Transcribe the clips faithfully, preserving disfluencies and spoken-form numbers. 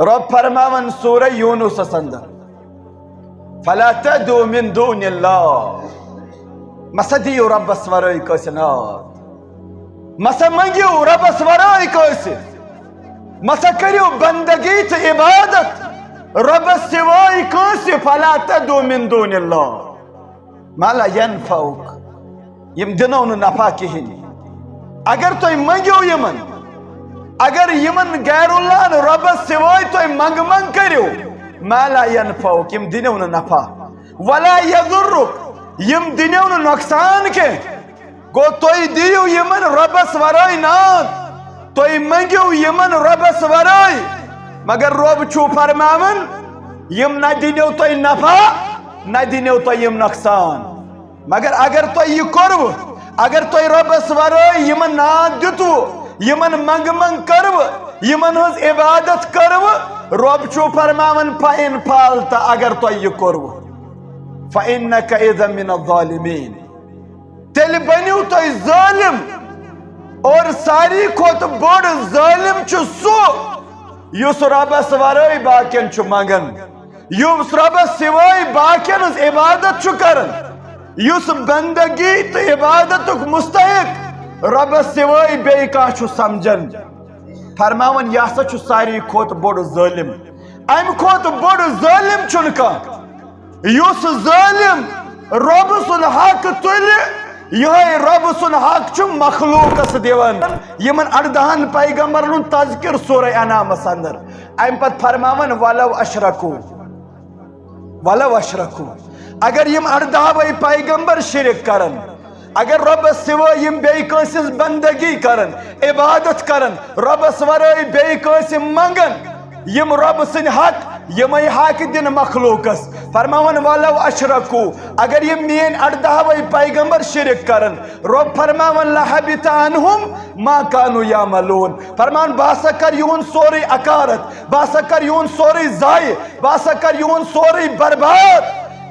رۄب فرماوان سورہ یونسس اندر، فلا تدعوا من دون اللہ، مسا دِیِو رۄبس ورٲے کٲنٛسہِ ناد، مسا منٛگِو رۄبس ورٲے کٲنٛسہِ، مسا کٔرِو بندگی تہٕ عبادت رۄبس سوائے کٲنٛسہِ، فلا تدعوا من دون اللہ ما لا ينفعك، یِم دِنو نہٕ نفع کِہیٖنۍ۔ اگر تُہۍ منٛگِو یِمن، اگر یِمن غیر اللہن رۄبس سوائے تُہۍ منٛگہٕ منٛگ کٔرِو، ما لا ينفعك، یِم دِنو نہٕ نفع، ولا يضرك، یِم دِنو نہٕ نۄقصان کینٛہہ۔ گوٚو، تُہۍ دِیِو یِمن رۄبس ورٲے ناد، تُہۍ منٛگِو یِمن رۄبس ورٲے، مگر رۄب چھُ فرماوان، یِم نہ دِنو تۄہہِ نفع، نہ دِنو تۄہہِ یِم نۄقصان۔ مگر اگر تۄہہِ یہِ کوٚروٕ، اگر تۄہہِ رۄبس ورٲے یِمن ناد دیُتوٕ، یِمن منٛگہٕ منٛگ کٔروٕ، یِمن ہٕنٛز عبادت کٔروٕ، رۄب چھُ فرماوان، فَإِنْ فَعَلْتَ، اگر تۄہہِ یہِ کوٚروٕ، فَإِنَّكَ إِذًا مِنَ الظَّالِمِينَ، تیٚلہِ بٔنِو تُہۍ ظٲلِم۔ اور ساروی کھۄتہٕ بوٚڑ ظٲلِم چھُ سُہ، یُس رۄبس ورٲے باقین چھُ منٛگان، یُس رۄبس سوائے باقین ہٕنٛز عبادت چھُ کران، یُس بندگی تہٕ عبادتُک مستحق رۄبس سوائے بیٚیہِ کانٛہہ چھُ سمجھان۔ فرماوان، یہِ ہسا چھُ ساروی کھۄتہٕ بوٚڑ ظٲلِم۔ امہِ کھۄتہٕ بوٚڑ ظٲلِم چھُنہٕ کانٛہہ۔ یُس ظٲلِم رۄب سُنٛد حق تُلہِ، یِہوٚے رۄب سُنٛد حق چھُ مخلوقس دِوان۔ یِمن اَردَہَن پیغمبرن ہُنٛد تذکر سورہ انعامس اندر۔ امہِ پتہٕ فرماوان، ولو اشرکو، ولو اشرکو، اگر یِم اَردَہوَے پیغمبر شرک کرن، اگر رۄبس سوائے یِم بیٚیہِ کٲنٛسہِ ہٕنٛز بندگی کرن، عبادت کرن، رۄبس ورٲے بیٚیہِ کٲنٛسہِ منٛگن، یِم رۄب سٕنٛدۍ حق، یِمے حق دِن مخلوقس۔ فرماوان، ولو اشرکو، اگر یِم میٲنۍ اَردَہوَے پیغمبر شرک کرن، رۄب فرماوان، لحبط عنہم ما کانوا یعملون۔ فرمان، بہٕ ہسا کر یِہُنٛد سورُے اکارت، بہٕ ہسا کر یِہُنٛد سورُے ضایع، بہٕ ہسا کر یِہُنٛد سورُے برباد۔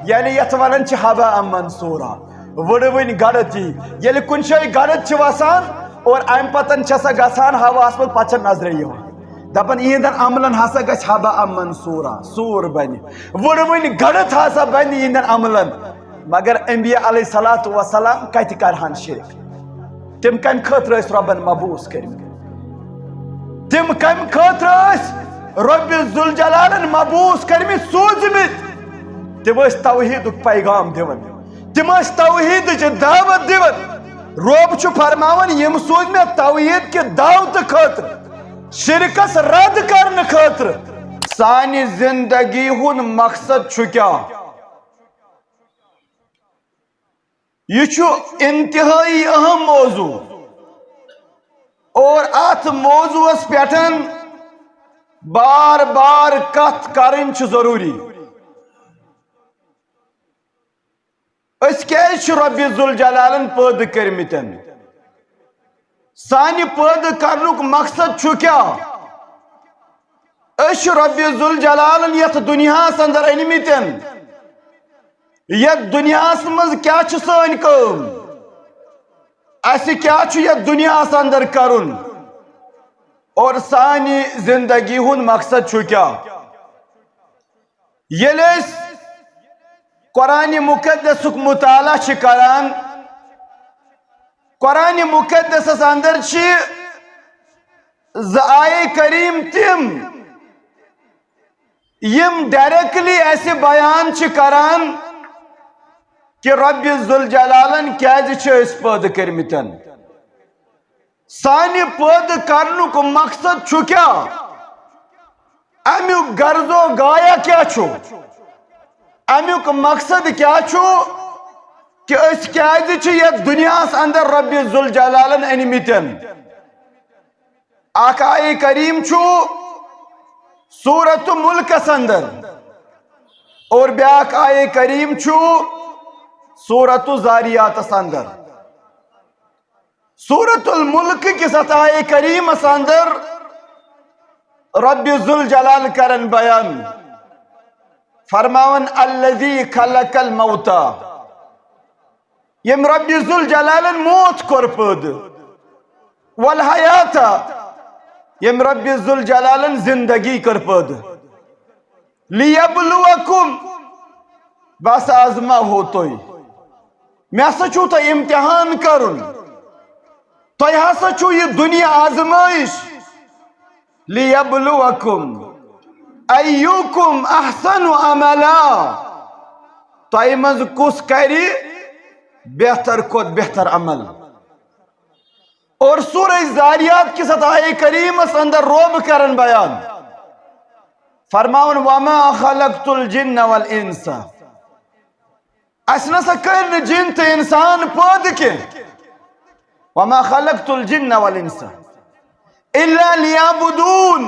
یعنی یتھ ونان چھِ ہباء منثورا۔ وٕڑوٕنۍ گڑھ تہِ، ییٚلہِ کُنہِ جایہِ گڑھ چھِ وسان اور امہِ پتن چھِ سۄ گژھان ہواہس منٛز، پتہٕ چھےٚ نظرِ یِوان۔ دپان، یِہنٛدٮ۪ن عملن ہسا گژھِ ہباء منثورا، سوٗر بنہِ۔ وٕڑوٕنۍ گڑھ ہسا بنہِ یِہنٛدٮ۪ن عملن۔ مگر انبیاء علیہ الصلوۃ والسلام کتہِ کرہن شرک؟ تِم کمہِ خٲطرٕ ٲسۍ رۄبن مبعوث کٔرمٕتۍ؟ تِم کمہِ خٲطرٕ ٲسۍ رۄبِ ذوالجلالن مبعوث کٔرمٕتۍ، سوٗزمٕتۍ؟ تِم ٲسۍ توحیٖدُک پیغام دِوان، تِم ٲسۍ توحیٖدٕچ دعوت دِوان۔ رۄب چھُ فرماوان، یِم سوٗزۍ مےٚ توحیٖد کہِ دعوتہٕ خٲطرٕ، شرکس رد کرنہٕ خٲطرٕ۔ سانہِ زندگی ہُنٛد مقصد چھُ کیٛاہ؟ یہِ چھُ انتہٲئی اہم موضوع، اور اتھ موضوعس پٮ۪ٹھ بار بار کتھ کرٕنۍ چھِ ضروٗری۔ أسۍ کیازِ چھِ رۄبِ ذوالجلالن پٲدٕ کٔرمٕتٮ۪ن؟ سانہِ پٲدٕ کرنُک مقصد چھُ کیٛاہ؟ أسۍ چھِ رۄبِ ذوالجلالن یتھ دُنیاہس اندر أنمٕتٮ۪ن۔ یتھ دُنیاہس منٛز کیٛاہ چھِ سٲنۍ کٲم؟ اسہِ کیٛاہ چھُ یتھ دُنیاہس اندر کرُن؟ اور سانہِ زندگی ہُنٛد مقصد چھُ کیٛاہ؟ ییٚلہِ أسۍ قرآنِ مُقدسُک مُطالعہ چھِ کران، قرآنِ مُقدسس اندر چھِ زٕ آیے کریم تِم، یِم ڈائریکٹلی اسہِ بیان چھِ کران کہِ رۄبِ ذوالجلالن کیازِ چھِ أسۍ پٲدٕ کٔرمٕتٮ۪ن۔ سانہِ پٲدٕ کرنُک مقصد چھُ کیٛاہ؟ امیُک غرض و غایہ کیٛاہ چھُ؟ امیُک مقصد کیٛاہ چھُ؟ کہِ أسۍ کیٛازِ چھِ یتھ دُنیاہس اندر رۄبِ ذوالجلالن أنمٕتٮ۪ن؟ اکھ آیے کریم چھُ سورۃ ملکس اندر، اور بیاکھ آیے کریم چھُ سورۃ ذاریاتس اندر۔ سورۃ الملک کِس اتھ آیے کریمس اندر رۄبِ ذوالجلال کرن بیان، فرماوان، الذی خلق الموت، ییٚمۍ رۄبِ ذوالجلالن موت کوٚر پٲدٕ، والحیات، ییٚمۍ رۄبِ ذوالجلالن زندگی کٔر پٲدٕ۔ لیبلوکم، بہٕ ہسا آزماوہو تُہۍ، مےٚ ہسا چھُو تۄہہِ امتحان کرُن، تۄہہِ ہسا چھُو یہِ دُنیا آزمٲیش۔ لیبلوکم ایوکم احسن عملا، تۄہہِ منٛز کُس کرِ بہتر کھۄتہٕ بہتر عمل۔ اور سورہ زاریات کِس اتھ آیہ کریمس اندر رۄب کران بیان، فرماوان، وما خلقت الجن والانس، اسہِ نسا کٔرۍ نہٕ جن تہٕ انسان پٲدٕ کینٛہہ۔ وما خلقت الجن والانس الا لیعبدون،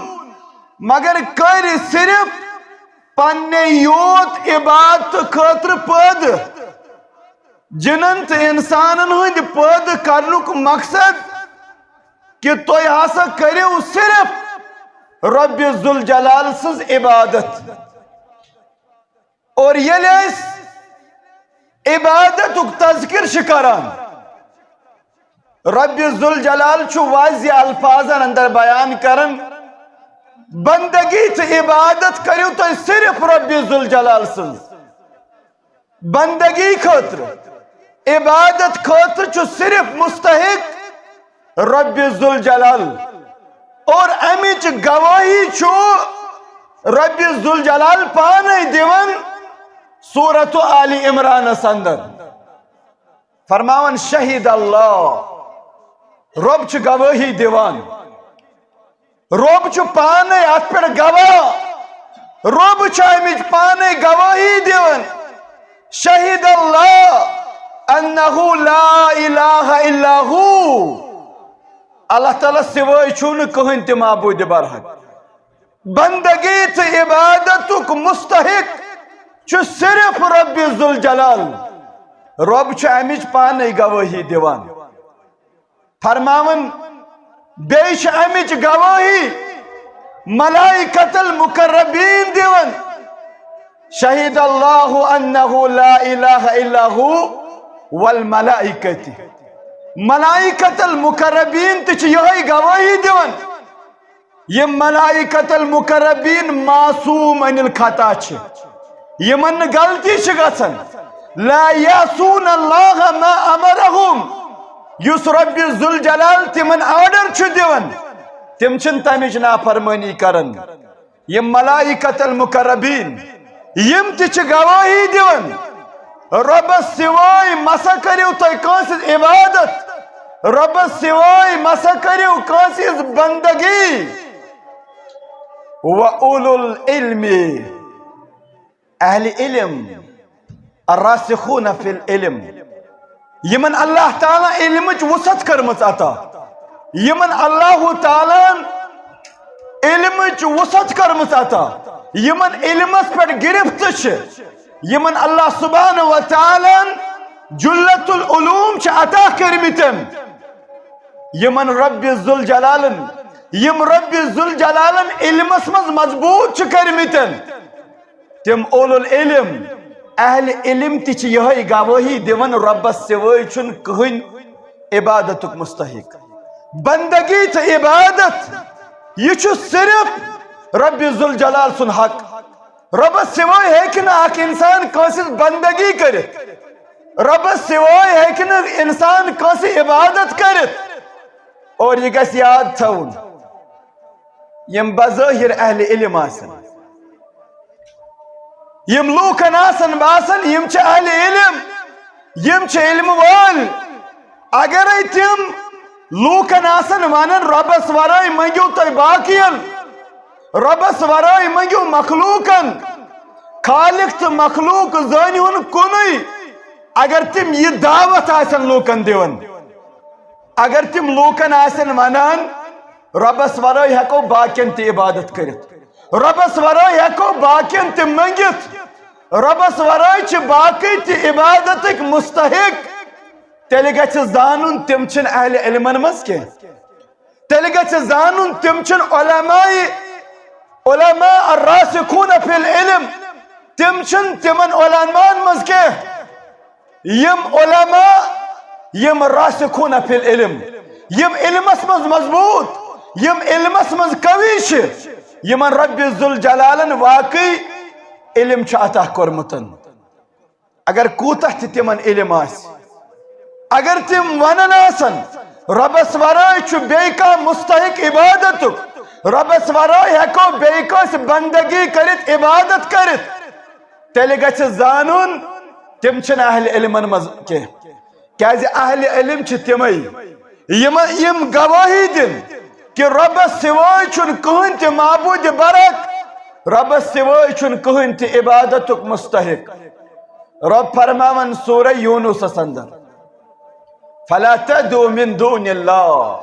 مگر کٔرۍ صرف پننے یوت عبادت خٲطرٕ پٲدٕ۔ جنن تہٕ انسانن ہٕنٛدِ پٲدٕ کرنُک مقصد کہِ تُہۍ ہسا کٔرِو صرف رۄبِ ذوالجلال سٕنٛز عبادت۔ اور ییٚلہِ أسۍ عبادتُک تذکر چھِ کران، رۄبِ ذوالجلال چھُ واضح الفاظن اندر بیان کران، بندگی تہٕ عبادت کٔرِو تُہۍ صرف رۄبِ ذوالجلال سٕنٛز۔ بندگی خٲطرٕ، عبادت خٲطرٕ چھُ صرف مستحق رۄبِ ذوالجلال۔ اور امِچ گواہی چھُ رۄبِ ذوالجلال پانے دِوان سورت آل عمرانس اندر۔ فرماوان، شہد اللہ، رۄب چھُ گواہی دِوان۔ رۄب چھُ پانے اتھ پٮ۪ٹھ گواہ، رۄب چھُ امِچ پانے گواہی دِوان۔ شہد اللہ انہ لا الہ الا ہو، اللہ تعالیٰ سوائے چھُنہٕ کٕہٕنۍ تہِ معبوٗدِ برحق۔ بندگی تہٕ عبادتُک مستحق چھُ صرف رۄبِ ذوالجلال۔ رۄب چھُ امِچ پانے گواہی دِوان۔ فرماوان، بیٚیہِ چھِ امِچ گواہی ملائکۃ المقربین دِوان۔ شہد اللہ انہ لا الہ الا ہو والملائکۃ۔ ملائکۃ المقربین تہِ چھِ یِہوٚے گواہی دِوان۔ یِم ملائکۃ المقربین معصوم عن الخطا چھِ، یِمن نہٕ غلطی چھِ گژھان۔ لا یعصون اللہ ما امرہم، یُس رۄبِ ذوالجلال تِمن آرڈر چھُ دِوان، تِم چھِنہٕ تمِچ نافرمٲنی کران۔ یِم ملائکۃ المقربین، یِم تہِ چھِ گواہی دِوان، رۄبس سوائے مسا کٔرِو تُہۍ کٲنٛسہِ ہٕنٛز عبادت، رۄبس سوائے مسا کٔرِو کٲنٛسہِ ہٕنٛز بندگی۔ و اولو العلم، اہل علم، الراسخون فی العلم، یِمن اللہ تعالیٰ علمٕچ وسعت کٔرمٕژ عطا، یِمن اللہ تعالیٰ علمٕچ وسعت کٔرمٕژ عطا، یِمن علمس پٮ۪ٹھ گرفت چھِ، یِمن اللہ سبحانہ و تعالیٰ جلت العلوم چھِ عطا کٔرمٕتٮ۪ن، یِمن رۄبِ ذوالجلالن، یِم رۄبِ ذوالجلالن علمس منٛز مضبوط چھِ کٔرمٕتٮ۪ن، تِم اولو العلم، اہل علم تہِ چھِ یِہوٚے گواہی دِوان، رۄبس سوائے چھُنہٕ کٕہٕنۍ عبادتُک مستحق۔ بندگی تہٕ عبادت، یہِ چھُ صرف رۄبِ ذوالجلال سُنٛد حق۔ رۄبس سوائے ہیٚکہِ نہٕ اکھ انسان کٲنٛسہِ ہٕنٛز بندگی کٔرِتھ، رۄبس سوائے ہیٚکہِ نہٕ انسان کٲنٛسہِ عبادت کٔرِتھ۔ اور یہِ گژھِ یاد تھاوُن، یِم بظٲہر اہل علم آسن، یِم لوٗکن آسن باسان، یِم چھِ اہل علم، یِم چھِ علم وٲلۍ، اگرے تِم لوٗکن آسن ونان، رۄبس ورٲے منٛگِو تُہۍ باقین، رۄبس ورٲے منٛگِو مخلوٗقن، خالق تہٕ مخلوٗق زٲنِہُن کُنُے۔ اگر تِم یہِ دعوت آسن لوٗکن دِوان، اگر تِم لوٗکن آسن ونان، رۄبس ورٲے ہٮ۪کو باقین تہِ عبادت کٔرِتھ، رۄبس ورٲے ہٮ۪کو باقین تہِ منٛگِتھ، رۄبس ورٲے چھِ باقٕے تہِ عبادتٕکۍ مستحق، تیٚلہِ گژھِ زانُن، تِم چھِنہٕ اہل علمن منٛز کینٛہہ۔ تیٚلہِ گژھِ زانُن، تِم چھِنہٕ علماء، علماء الراسخون فی العلم، تِم چھِنہٕ تِمن علماءن منٛز کینٛہہ۔ یِم علماء، یِم راسخون فی العلم، یِم علمس منٛز مضبوط، یِم علمس منٛز قوی چھِ، یِمن رب ذوالجلالن واقعی علم چھُ عطا کوٚرمُت۔ اگر کوٗتاہ تہِ تِمن علم آسہِ، اگر تِم ونان آسن، رۄبس ورٲے چھُ بیٚیہِ کانٛہہ مستحق عبادتُک، رۄبس ورٲے ہٮ۪کو بیٚیہِ کٲنٛسہِ بندگی کٔرِتھ، عبادت کٔرِتھ، تیٚلہِ گژھِ زانُن، تِم چھِنہٕ اہل علمن منٛز کینٛہہ۔ کیازِ اہل علم چھِ تِمے، یِم، یِم گوٲہی دِن کہِ رۄبس سوٲے چھُنہٕ کٕہٕنۍ تہِ معبوٗدِ برحق، رۄبس سوٲے چھُنہٕ کٕہٕنۍ تہِ عبادتُک مستحق۔ رۄب فرماوان سورہ یونسس اندر، "فلا تدعوا من دون اللہ"،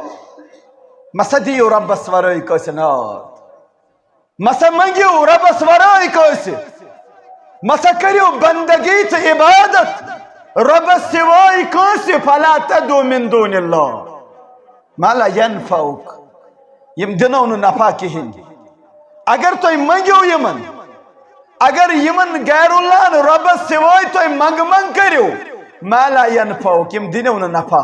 مسا دِیِو رۄبس ورٲے کٲنٛسہِ ناد، مسا منٛگِو رۄبس ورٲے کٲنٛسہِ، مسا کٔرِو بندگی تہٕ عبادت رۄبس سوٲے کٲنٛسہِ، "فلا تدعوا من دون اللہ ما لا ينفعك"، یِم دِنو نہٕ نفع کِہیٖنۍ۔ اگر تُہۍ منٛگِو یِمن، اگر یِمن غیر اللہن رۄبس سوٲے تُہۍ منٛگہٕ منٛگ کٔرِو، "ما لا ينفعك"، یِم دِنو نہٕ نفع،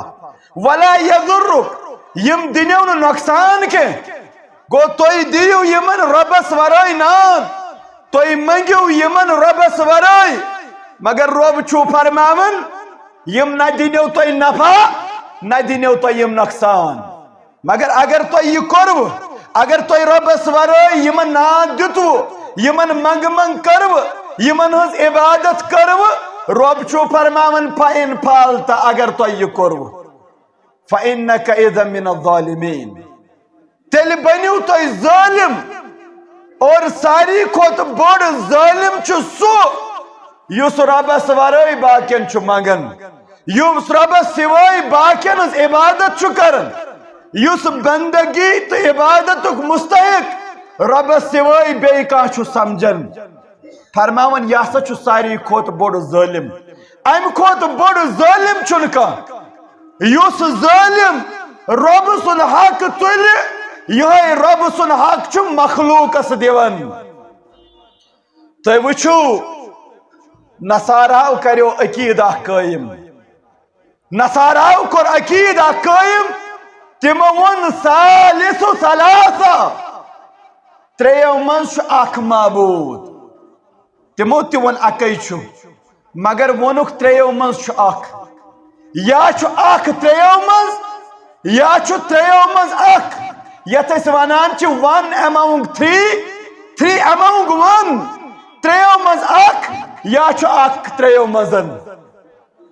"ولا يضرك"، یِم دِنو نہٕ نۄقصان کینٛہہ۔ گوٚو تُہۍ دِیِو یِمن رۄبس ورٲے ناد، تُہۍ منٛگِو یِمن رۄبس ورٲے، مگر رۄب چھُو فرماوان، یِم نہ دِنو تۄہہِ نفع، نہ دِنو تۄہہِ یِم نۄقصان۔ مگر اگر تۄہہِ یہِ کوٚروٕ، اگر تۄہہِ رۄبس ورٲے یِمن ناد دیُتوٕ، یِمن منٛگہٕ منٛگ کٔروٕ، یِمن ہٕنٛز عبادت کٔروٕ، رۄب چھُو فرماوان، "فإن فعلت"، اگر تۄہہِ یہِ کوٚروٕ، "فإنك إذا من الظالمين"، تیٚلہِ بٔنِو تُہۍ ظٲلِم۔ اور ساروی کھۄتہٕ بوٚڑ ظٲلِم چھُ سُہ، یُس رۄبس ورٲے باقین چھُ منٛگان، یُس رۄبس سوٲے باقین ہٕنٛز عبادت چھُ کران، یُس بندگی تہٕ عبادتُک مستحق رۄبس سوٲے بیٚیہِ کانٛہہ چھُ سمجھان۔ فرماوان، یہِ ہسا چھُ ساروی کھۄتہٕ بوٚڑ ظٲلِم۔ امہِ کھۄتہٕ بوٚڑ ظٲلِم چھُنہٕ کانٛہہ۔ یُس ظٲلِم رۄب سُنٛد حق تُلہِ، یِہوٚے رۄب سُنٛد حق چھُ مخلوقس دِوان۔ تُہۍ وٕچھِو، نصاراہو کریو عقیٖدٕ اکھ قٲیِم۔ نصاراہو کوٚر عقیٖدٕ اکھ قٲیِم۔ تِمو ووٚن، "ثالث ثلاثہ"، ترٛیٚیو منٛز چھُ اکھ معبوٗد۔ تِمو تہِ ووٚن، "اَکے چھُ"، مگر ووٚنُکھ، "ترٛیٚیو منٛز چھُ اکھ"۔ یا چھُ اکھ ترٛیٚیو منٛز، یا چھُ ترٛیٚیو منٛز اکھ۔ یتھ أسۍ ونان چھِ one among three، three among one۔ ترٛیٚیو منٛز اکھ، یا چھُ اکھ ترٛیٚیو منٛز۔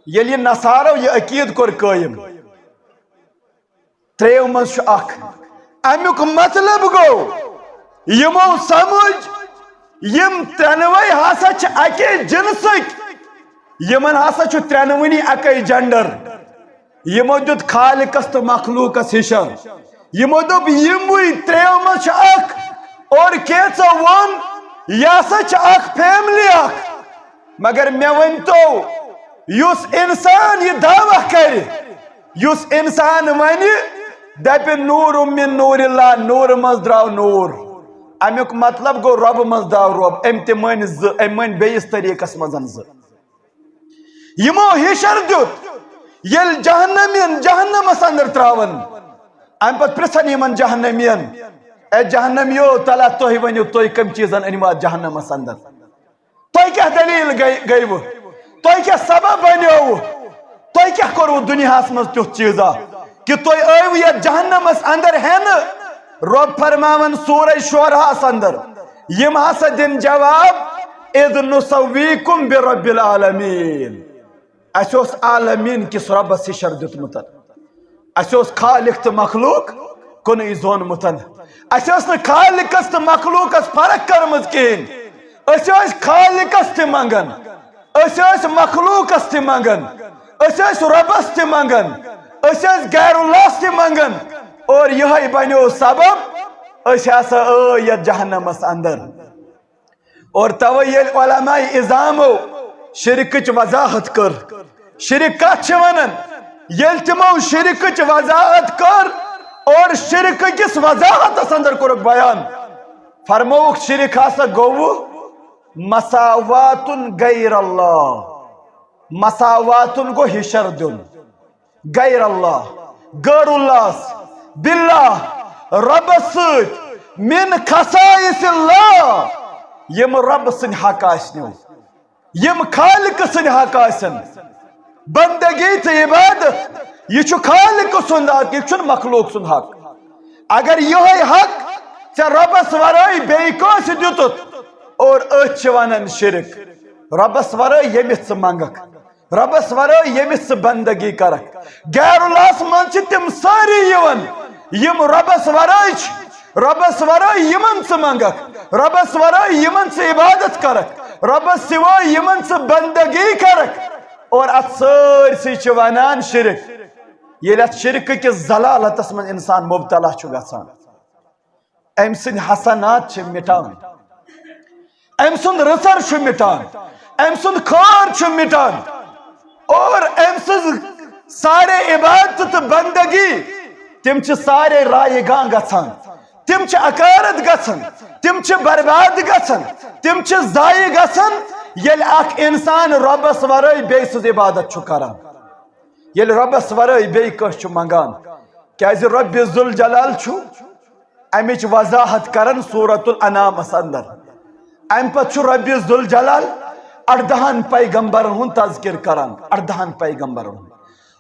ییٚلہِ یہِ نصارو یہِ عقیٖدٕ کوٚر قٲیِم، ترٛیٚیو منٛز چھُ اکھ۔ امیُک مطلب گوٚو، یِمو سمجھ، یِم ترٛٮ۪نوَے ہسا چھِ اَکے جنسٕکۍ، یِمن ہسا چھُ ترٛٮ۪نوٕنی اَکے gender۔ یِمو دیُت خالقس تہٕ مخلوقس ہِشر۔ یِمو دوٚپ، یِموٕے ترٛیٚیو منٛز چھُ اکھ، اور کینٛژو ووٚن، یہِ ہسا چھِ اکھ family اکھ۔ مگر مےٚ ؤنۍ تو، یُس انسان یہِ دعویٰ کرِ، یُس انسان ونہِ، دپہِ، "نور من نور اللہ"، نورٕ منٛز درٛاو نور، امیُک مطلب گوٚو، رۄبہٕ منٛز درٛاو رۄب۔ أمۍ تہِ مٲنۍ زٕ، أمۍ مٲنۍ بیٚیِس طریٖقس منٛز زٕ۔ یِمو ہِشر دیُت، ییٚلہِ جہنمین جہنمس اندر ترٛاوان، امہِ پتہٕ پرژھن یِمن جہنمین، "اے جہنمیو، تلہ تُہۍ ؤنِو، تُہۍ کٔمۍ چیٖزن أنِو اتھ جہنمس اندر؟" تۄہہِ کیٛاہ دٔلیٖل گٔے، گٔیوٕ؟ تۄہہِ کیٛاہ سبب بنیووٕ؟ تۄہہِ کیٛاہ کوٚروٕ دُنیاہس منٛز تیُتھ چیٖزا کہِ تُہۍ ٲیوٕ یتھ جہنمس اندر ہٮ۪نہٕ؟ رۄب فرماوان سورہ شعراہس اندر، یِم ہسا دِن جواب، "اذ نسویکم برب العالمین"۔ اسہِ اوس عالمین کِس رۄبس ہِشر دیُتمُت۔ اسہِ اوس خالق تہٕ مخلوق کُنُے زونمُت۔ اسہِ ٲس نہٕ خالقس تہٕ مخلوقس فرق کٔرمٕژ کِہیٖنۍ۔ أسۍ ٲسۍ خالقس تہِ منٛگان، أسۍ ٲسۍ مخلوقس تہِ منٛگان، أسۍ ٲسۍ رۄبس تہِ منٛگان، أسۍ ٲسۍ غیر اللہس تہِ منٛگان۔ اور یِہوٚے بنیو سبب، أسۍ ہسا ٲے یتھ جہنمس اندر۔ اور توے ییٚلہِ علماء عظامو شرکٕچ وضاحت کٔر، شرک کتھ چھِ ونان؟ ییٚلہِ تِمو شرکٕچ وضاحت کٔر اور شرک کِس وضاحتس اندر کوٚرُکھ بیان، فرمووُکھ، شرک ہسا گوٚو مساواتن غیر اللہ، مساواتن گوٚو ہِشر دیُن۔ غیر اللہ، غیر اللہس، باللہ، رۄبس سۭتۍ، من خصائص اللہ، یِم رۄبہٕ سٕنٛدۍ حق آسنو، یِم خالقہٕ سٕنٛدۍ حق آسن۔ بندگی تہٕ عبادت، یہِ چھُ خالقہٕ سُنٛد حق، یہِ چھُنہٕ مخلوق سُنٛد حق۔ اگر یِہوٚے حق ژےٚ رۄبس ورٲے بیٚیہِ کٲنٛسہِ دیُتُتھ، اور أتھۍ چھِ ونان شرک، رۄبس ورٲے ییٚمِس ژٕ منٛگکھ، رۄبس ورٲے ییٚمِس ژٕ بندگی کرکھ۔ غیر اللہس منٛز چھِ تِم سٲری یِوان، یِم رۄبس ورٲے چھِ، رۄبس ورٲے یِمن ژٕ منٛگکھ، رۄبس ورٲے یِمن ژٕ عبادت کرکھ، رۄبس سوائے یِمن ژٕ بندگی کرکھ۔ اور اتھ سٲرسٕے چھِ ونان شرک۔ ییٚلہِ اتھ شرکہٕ کِس ضلالتس منٛز انسان مبتلا چھُ گژھان، أمۍ سٕنٛدۍ حسنات چھِ مٹان، أمۍ سُنٛد رٕژر چھُ مٹان، أمۍ سُنٛد خٲر چھُ مٹان، اور أمۍ سٕنٛز سارے عبادت تہٕ بندگی، تِم چھِ سارے رایگاں گژھان، تِم چھِ اکارت گژھان، تِم چھِ برباد گژھان، تِم چھِ ضایع گژھان، ییٚلہِ اکھ انسان رۄبس ورٲے بیٚیہِ سٕنٛز عبادت چھُ کران، ییٚلہِ رۄبس ورٲے بیٚیہِ کٲنٛسہِ چھُ منٛگان۔ کیازِ رۄبِ ذوالجلال چھُ امِچ وضاحت کران سورۃ الانعامس اندر۔ امہِ پتہٕ چھُ رۄبِ ذوالجلال اردہن پیغمبرن ہُنٛد تذکر کران، اردہن پیغمبرن ہُنٛد۔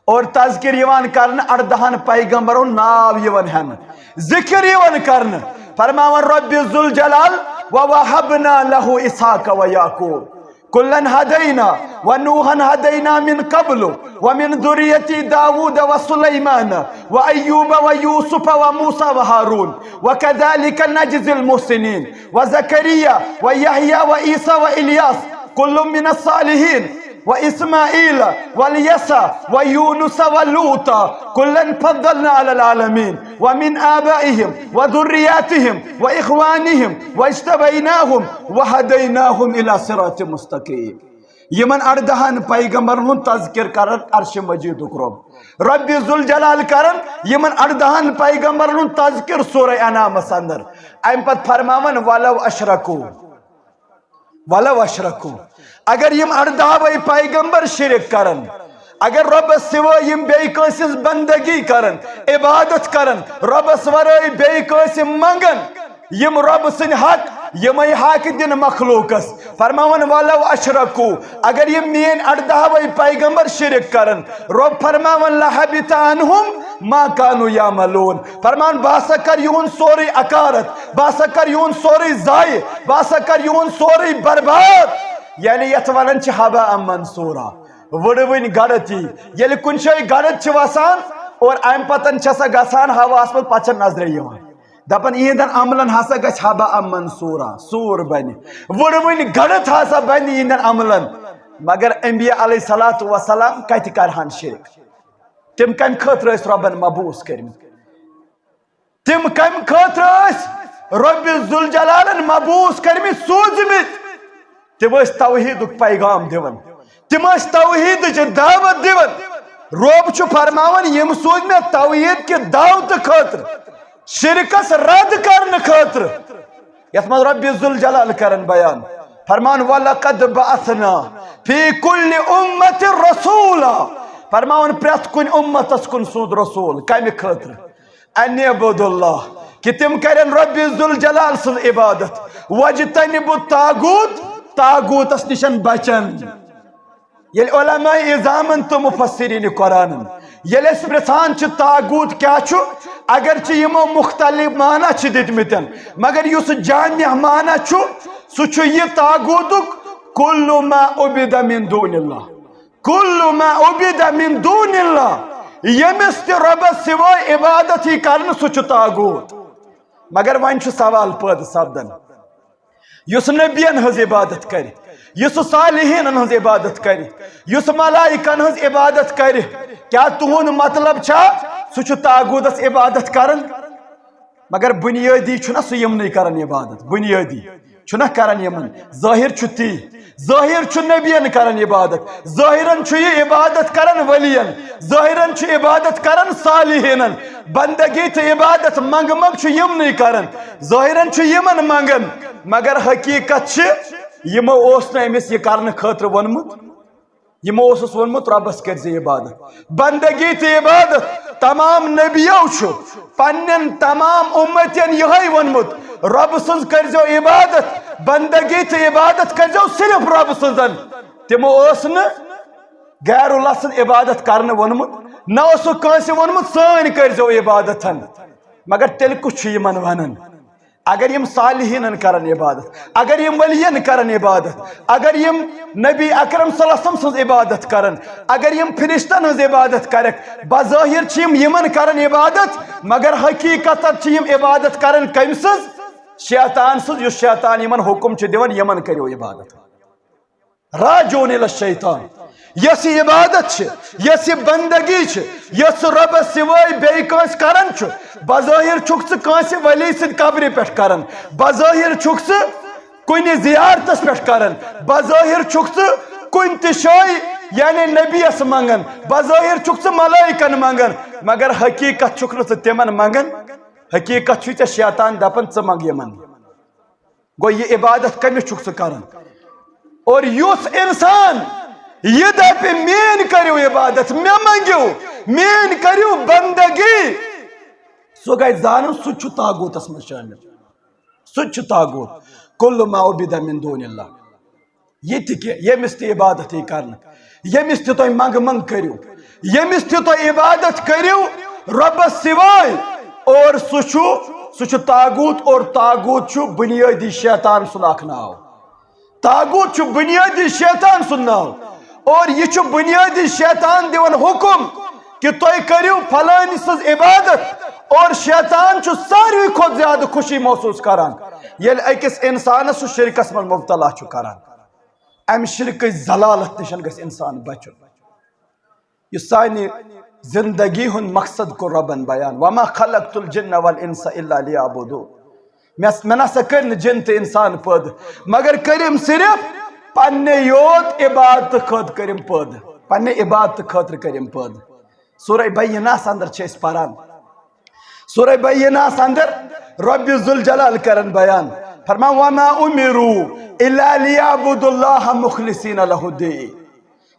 اور تذکر یِوان کرنہٕ، اردہن پیغمبرن ہُنٛد ناو یِوان ہٮ۪نہٕ، ذکر یِوان کرنہٕ۔ فرماوان رۄبِ ذوالجلال، "ووهبنا له إسحاق ويعقوب كلا هدينا ونوحا هدينا من قبل ومن ذريته داود وسليمان وأيوب ويوسف وموسى وهارون وكذلك نجزي المحسنين وزكريا ويحيى وعيسى وإلياس كل من الصالحين وإسماعيل واليسع ويونس ولوطا كلا فضلنا على العالمين ومن آبائهم وذرياتهم وإخوانهم واجتبيناهم وهديناهم إلى صراط مستقيم." یِمن اردہن پیغمبرن ہُنٛد تذکر کران عرش مجیدُک رۄب، رۄبِ ذوالجلال کران یِمن اردہن پیغمبرن ہُنٛد تذکر سورہ انعامس اندر۔ امہِ پتہٕ فرماوان، "ولو اشرکو"، ولو اشرکو، اگر یِم اردہوے پیغمبر شرک کرن، اگر رۄبس سوائے یِم بیٚیہِ کٲنٛسہِ ہٕنٛز بندگی کرن، عبادت کرن، رۄبس ورٲے بیٚیہِ کٲنٛسہِ منٛگن، یِم رۄب سٕنٛدۍ حق، یِمے حق دِن مخلوقس۔ فرماوان، "ولو اشرکو"، اگر یِم میٲنۍ اردہوے پیغمبر شرک کرن، رۄب فرماوان، "لحبط عنہم ما کانوا یعملون"، فرمان، بہٕ ہسا کر یِہُنٛد سورُے اکارت، بہٕ ہسا کر یِہُنٛد سورُے ضایع، بہٕ ہسا کر یِہُنٛد سورُے برباد۔ یعنی یتھ ونان چھِ ہباء منثورا، وٕڑوٕنۍ گڑت یی۔ ییٚلہِ کُنہِ جایہِ گڑت چھِ وسان اور امہِ پتن چھِ سۄ گژھان ہواہس منٛز، پتہٕ چھنہٕ نظرے یِوان۔ دپان، یِہنٛدٮ۪ن عملن ہسا گژھِ ہباء منثورا، سوٗر بنہِ، وٕڑوٕنۍ گڑت ہسا بنہِ یِہنٛدٮ۪ن عملن۔ مگر انبیاء علیہ الصلوۃ والسلام کتہِ کرہن شرک؟ تِم کمہِ خٲطرٕ ٲسۍ رۄبن مبعوث کٔرمٕتۍ؟ تِم کمہِ خٲطرٕ ٲسۍ رۄبِ ذوالجلالن مبعوث کٔرمٕتۍ، سوٗزمٕتۍ؟ تِم ٲسۍ توحیٖدُک پیغام دِوان، تِم ٲسۍ توحیٖدٕچ دعوت دِوان۔ رۄب چھُ فرماوان، یِم سوٗزۍ مےٚ توحیٖد کہِ دعوتہٕ خٲطرٕ، شرکس رد کرنہٕ خٲطرٕ۔ یتھ منٛز رۄبِ ذوالجلال کرن بیان، فرمان، "ولقد بعثنا فی کل امۃ رسولا"، فرماوان، پرٛٮ۪تھ کُنہِ اُمتس کُن سوٗز رسول۔ کمہِ خٲطرٕ؟ ان اعبدوا اللہ، کہِ تِم کرن رۄبِ ذوالجلال سٕنٛز عبادت، واجتنبوا الطاغوت، طاغوتس نِشن بچن۔ ییٚلہِ علماء عظامن تہٕ مفسرین قرآنن ییٚلہِ أسۍ پرژھان چھِ طاغوت کیٛاہ چھُ، اگرچہِ یِمو مختلف معنی چھِ دِتمٕتٮ۪ن، مگر یُس جامع معنی چھُ، سُہ چھُ یہِ طاغوتُک، کل ما عبد من دون اللہ، کل ما عبد من دون اللہ، ییٚمِس تہِ رۄبس سوائے عبادت یی کرنہٕ، سُہ چھُ طاغوت۔ مگر وۄنۍ چھُ سوال پٲدٕ سپدان، یُس نبین ہٕنٛز عبادت کرِ، یُس صالحینن ہٕنٛز عبادت کرِ، یُس ملائکن ہٕنٛز عبادت کرِ، کیٛاہ تُہُنٛد مطلب چھا سُہ چھُ طاغوتس عبادت کران؟ مگر بنیٲدی چھُنہ سُہ یِمنٕے کران عبادت، بنیٲدی چھُنہ کران یِمن، ظٲہر چھُ تی۔ ظٲہر چھُ نبین کران عبادت، ظٲہرن چھُ یہِ عبادت کران ولین، ظٲہرن چھُ عبادت کران صالحینن۔ بندگی تہٕ عبادت منٛگہٕ منٛگ چھُ یِمنٕے کران، ظٲہرن چھُ یِمن منٛگان، مگر حقیقت چھِ یِمو اوس نہٕ أمِس یہِ کرنہٕ خٲطرٕ ووٚنمُت۔ یِمو اوسُس ووٚنمُت، رۄبس کٔرۍ زِ عبادت، بندگی تہٕ عبادت تمام نبیو چھُ پننٮ۪ن تمام امتین یِہوٚے ووٚنمُت، رۄبہٕ سٕنٛز کٔرۍزیو عبادت، بندگی تہٕ عبادت کٔرۍزیو صرف رۄبہٕ سٕنٛزن۔ تِمو ٲس نہٕ غیر اللہ سٕنٛز عبادت کرنہٕ ووٚنمُت، نہ اوسُکھ کٲنٛسہِ ووٚنمُت سٲنۍ کٔرۍزیو عبادتن۔ مگر تیٚلہِ کُس چھُ یِمن ونان؟ اگر یِم صالحینن کرن عبادت، اگر یِم ولین کرن عبادت، اگر یِم نبی اکرم صلی اللہ علیہ وسلم سٕنٛز عبادت کرن، اگر یِم فرشتن ہٕنٛز عبادت کرکھ، بظٲہر چھِ یِم یِمن کرن عبادت، مگر حقیقتن چھِ یِم عبادت کرن کٔمۍ سٕنٛز؟ شیطان سٕنٛز، یُس شیطان یِمن حکم چھُ دِوان، یِمن کٔرِو عبادت۔ راجعون الی الشیطان۔ یۄس یہِ عبادت چھِ، یۄس یہِ بندگی چھِ، یۄس ژٕ رۄبس سوٲے بیٚیہِ کٲنٛسہِ کران چھُ، بظٲہر چھُکھ ژٕ کٲنٛسہِ ولی سٕنٛدِ قبرِ پٮ۪ٹھ کران، بظٲہر چھُکھ ژٕ کُنہِ زیارتس پٮ۪ٹھ کران، بظٲہر چھُکھ ژٕ کُنہِ تہِ جایہِ یعنی نبیَس منٛگان، بظٲہر چھُکھ ژٕ ملائکن منٛگان، مگر حقیقت چھُکھ نہٕ ژٕ تِمن منٛگان۔ حقیقت چھُے ژےٚ شیطان دپان، ژٕ منٛگ یِمن۔ گوٚو، یہِ عبادت کٔمِس چھُکھ ژٕ کران؟ اور یُس انسان یہِ دپہِ، "میٲنۍ کٔرِو عبادت، مےٚ منٛگِو، میٲنۍ کٔرِو بندگی"، سُہ گژھِ زانُن، سُہ تہِ چھُ طاغوتس منٛز شٲمِل، سُہ تہِ چھُ طاغوت۔ کل ما عبد من دون اللہ، یہِ تہِ کہِ ییٚمِس تہِ عبادت یی کرنہٕ، ییٚمِس تہِ تُہۍ منٛگہٕ منٛگ کٔرِو، ییٚمِس تہِ تُہۍ عبادت کٔرِو رۄبس سوائے، اور سُہ چھُ، سُہ چھُ طاغوت، اور طاغوت چھُ بنیٲدی شیطان سُنٛد اکھ ناو۔ طاغوت چھُ بنیٲدی شیطان سُنٛد ناو، اور یہِ چھُ بنیٲدی شیطان دِوان حکم کہِ تُہۍ کٔرِو فلٲنۍ سٕنٛز عبادت، اور شیطان چھُ ساروی کھۄتہٕ زیادٕ خوشی محسوٗس کران ییٚلہِ أکِس انسانس سُہ شرکس منٛز مبتلا چھُ کران۔ امہِ شرکٕچ ذلالت نِش گژھِ انسان بچُن۔ یہِ سانہِ زندگی ہُنٛد مقصد کوٚر رۄبن بیان، "وما خلقت الجن والانس الا لیعبدون"۔ مےٚ، مےٚ نسا کٔرۍ نہٕ جِن تہٕ انسان پٲدٕ، مگر کٔرِم صرف پننہِ یوت عبادتہٕ خٲطرٕ کٔرِم پٲدٕ، پننہِ عبادتہٕ خٲطرٕ کٔرِم پٲدٕ۔ سورہ بینہس اندر چھِ أسۍ پران، سورہ بینہس اندر رب ذوالجلال کرن بیان، فرمان، "وما امروا الا لیعبدوا اللہ مخلصین لہ الدین"۔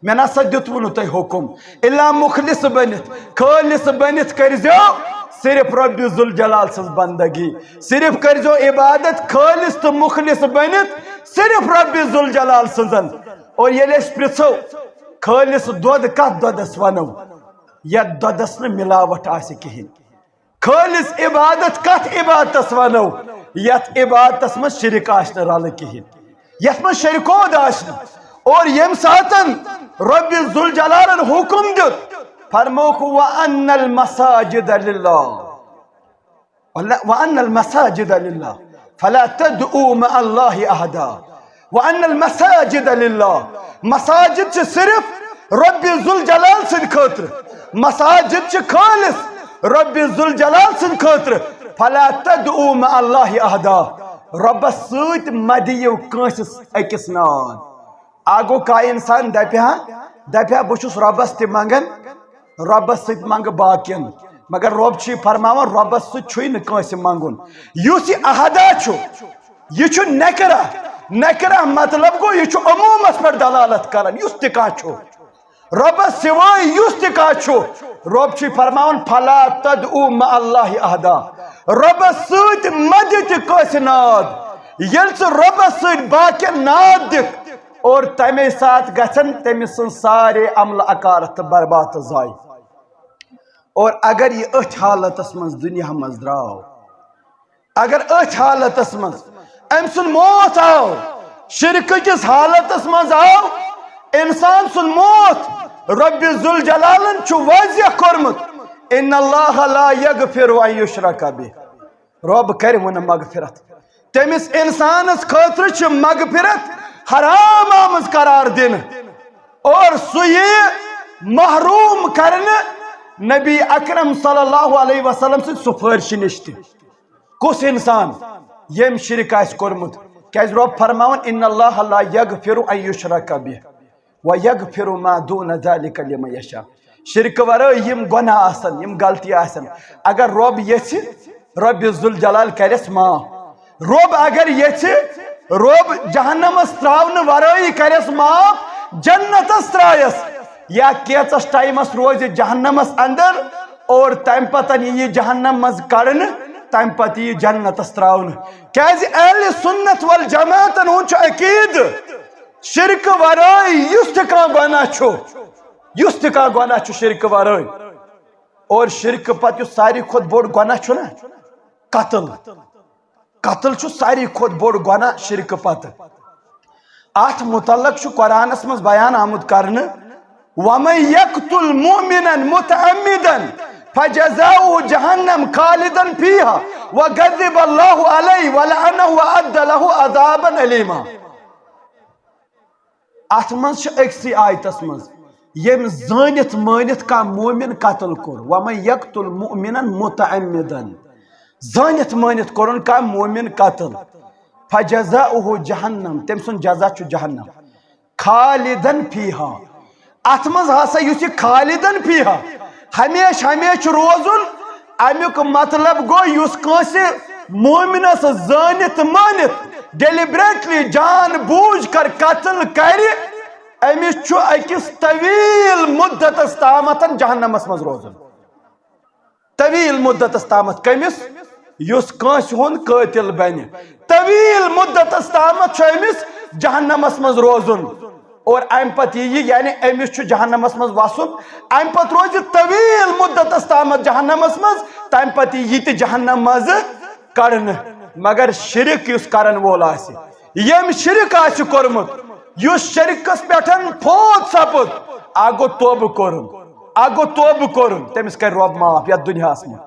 مےٚ نسا دیُتوٕ نہٕ تۄہہِ حُکم الا مخلص بٔنِتھ، خٲلص بٔنِتھ کٔرۍزیو صرف رب ذوالجلال سٕنٛز بندگی، صرف کٔرۍزیو عبادت خٲلص تہٕ مخلص بٔنِتھ صرف رب ذوالجلال سٕنٛزن۔ اور ییٚلہِ أسۍ پرژھو، خٲلص دۄد کتھ دۄدس ونو؟ یتھ دۄدس نہٕ ملاوٹھ آسہِ کِہینۍ۔ خٲلص عبادت کتھ عبادتس ونو؟ یتھ عبادتس منٛز شرک آسہِ نہٕ رلہٕ کِہینۍ، یتھ منٛز شرکود آسہِ نہٕ۔ اور ییٚمہِ ساتن رب ذوالجلالن حکم دیُت، فرمووُکھ، "وان المساجد للہ، وان المساجد للہ فلا تدعوا مع اللہ احدا"۔ وان المساجد للہ، مساجد چھِ صرف رب ذوالجلال سٕنٛدِ خٲطرٕ، مساجد چھِ خٲلص رب ذوالجلال سٕنٛدِ خٲطرٕ۔ فلا تدعوا مع اللہ احدا، رۄبس سۭتۍ مہ دِیِو کٲنٛسہِ أکِس ناد۔ آ گوٚو کانٛہہ انسان دپہِ ہا، دپہِ ہا، "بہٕ چھُس رۄبس تہِ منٛگان، رۄبس سۭتۍ منٛگہٕ باقین"، مگر رۄب چھُے فرماوان، رۄبس سۭتۍ چھُے نہٕ کٲنٛسہِ منٛگُن۔ یُس یہِ احدا چھُ، یہِ چھُ نکرہ۔ نکرہ مطلب گوٚو، یہِ چھُ عمومس پٮ۪ٹھ دلالت کران، یُس تہِ کانٛہہ چھُ۔ رۄبس سوائے یُس تہِ کانٛہہ چھُ، رۄب چھُے فرماوان، "فلا تدعوا مع اللہ احدا"۔ رۄبس سۭتۍ مہ دِ تہِ کٲنٛسہِ ناد۔ ییٚلہِ ژٕ رۄبس سۭتۍ باقین ناد دِکھ، اور تمے ساتہٕ گژھن تٔمۍ سٕنٛز سارے عملہٕ اکارتھ تہٕ برباد تہٕ ضایع۔ اور اگر یہِ أتھۍ حالتس منٛز دُنیا منٛز درٛاو، اگر أتھۍ حالتس منٛز أمۍ سُنٛد موت آو، شرکہٕ کِس حالتس منٛز آو انسان سُنٛد موت، رب ذوالجلالن چھُ واضح کوٚرمُت، "ان اللہ لا یغفر ان یشرک بہ"۔ رۄب کرِ وۄنۍ مغفرت۔ تٔمِس انسانس خٲطرٕ چھِ مغفرت حرام آمٕژ قرار دِنہٕ، اور سُہ یی محروم کرنہٕ نبی اکرم صلی اللہ علیہ وسلم سٕنٛدِ سفٲرشہِ نِش تہِ۔ کُس انسان ییٚمۍ شرک آسہِ کوٚرمُت؟ کیازِ رۄب فرماوان، "ان اللہ لا یغفر ان یشرک بہ و یغفر ما دون ذلک لمن یشاء"۔ شرکہٕ ورٲے یِم گۄناہ آسن، یِم غلطی آسن، اگر رۄب یژھِ، رۄب ذوالجلال کرٮ۪س معاف۔ رۄب اگر یژھِ، رۄب جہنمس تراونہٕ ورٲیی کرٮ۪س معاف، جنتس ترایس، یا کینٛژس ٹایمس روزِ جہنمس اندر، اور تمہِ پتن یی یہِ جہنم منٛز کڑنہٕ، تمہِ پتہٕ یی یہِ جنتس تراونہٕ۔ کیازِ اہل سنت والجماعتن ہُنٛد چھُ عقیدٕ، شرکہٕ ورٲے یُس تہِ کانٛہہ گۄناہ چھُ، یُس تہِ کانٛہہ گۄناہ چھُ شرکہٕ ورٲے، اور شرکہٕ پتہٕ یُس ساروی کھۄتہٕ بوٚڑ گۄناہ چھُ نا، قتل۔ قتل چھُ ساروی کھۄتہٕ بوٚڑ گۄناہ شرکہٕ پتہٕ۔ اتھ متعلق چھُ قرآنس منٛز بیان آمُت کرنہٕ، "ومن یقتل مؤمنا متعمدا فجزاؤہ جہنم خالدا فیہا وغضب اللہ علیہ ولعنہ وأعد لہ عذابا علیما۔" اتھ منٛز چھِ أکسٕے آیتس منٛز، ییٚمۍ زٲنِتھ مٲنِتھ کانٛہہ مومن قتل کوٚر، "ومن یقتل مؤمنا متعمدا"، زٲنِتھ مٲنِتھ کوٚرُن کانٛہہ مومن قتل، "فجزاؤہ جہنم"، تٔمۍ سُنٛد جزا چھُ جہنم، "خالدا فیہا"، اتھ منٛز ہسا یُس یہِ "خالدا فیہا"، ہمیشہِ ہمیشہِ روزُن، امیُک مطلب گوٚو، یُس کٲنٛسہِ مومنس زٲنِتھ مٲنِتھ، deliberately، جان بوٗجھ کر قتل کرِ، أمِس چھُ أکِس طویل مدتس تامتھ جہنمس منٛز روزُن۔ طویل مدتس تامتھ۔ کٔمِس؟ یُس کٲنٛسہِ ہُنٛد قٲتل بنہِ، طویل مدتس تامتھ چھُ أمِس جہنمس منٛز روزُن۔ اور امہِ پتہٕ یی یہِ، یعنی أمِس چھُ جہنمس منٛز وسُن، امہِ پتہٕ روزِ طویل مدتس تامتھ جہنمس منٛز، تمہِ پتہٕ یی یہِ تہِ جہنم منٛزٕ کڑنہٕ۔ مگر شرک یُس کرن وول آسہِ، ییٚمۍ شرک آسہِ کوٚرمُت، یُس شرکس پٮ۪ٹھ فوت سپُد، اکھ گوٚو توبہٕ کوٚرُن، اکھ گوٚو توبہٕ کوٚرُن، تٔمِس کرِ رۄب معاف یتھ دُنیاہس منٛز۔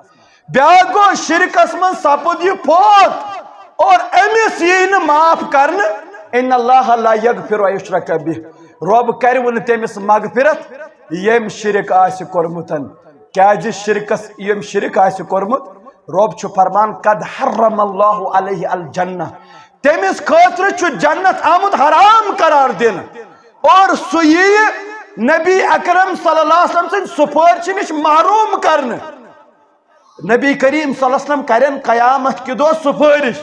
بیاکھ گوٚو، شرکس منٛز سپُد یہِ فوت اور أمِس یی نہٕ معاف کرنہٕ، "ان اللہ لا یغفر ان یشرک بہ"، رۄب کرِ وۄنۍ تٔمِس مغفرت ییٚمۍ شرک آسہِ کوٚرمُت۔ کیازِ شرکس، ییٚمۍ شرک آسہِ کوٚرمُت، رۄب چھُ فرمان، "قد حرم اللہ علیہ الجنہ"، تٔمِس خٲطرٕ چھُ جنت آمُت حرام قرار دِنہٕ۔ اور سُہ ییہِ نبی اکرم صلی اللہ علیہ وسلم سٕنٛدِ سفٲرشہِ نِش محروم کرنہٕ۔ نبی کریم صلی اللہ علیہ وسلم کرن قیامت کہِ دۄہ سفٲرش۔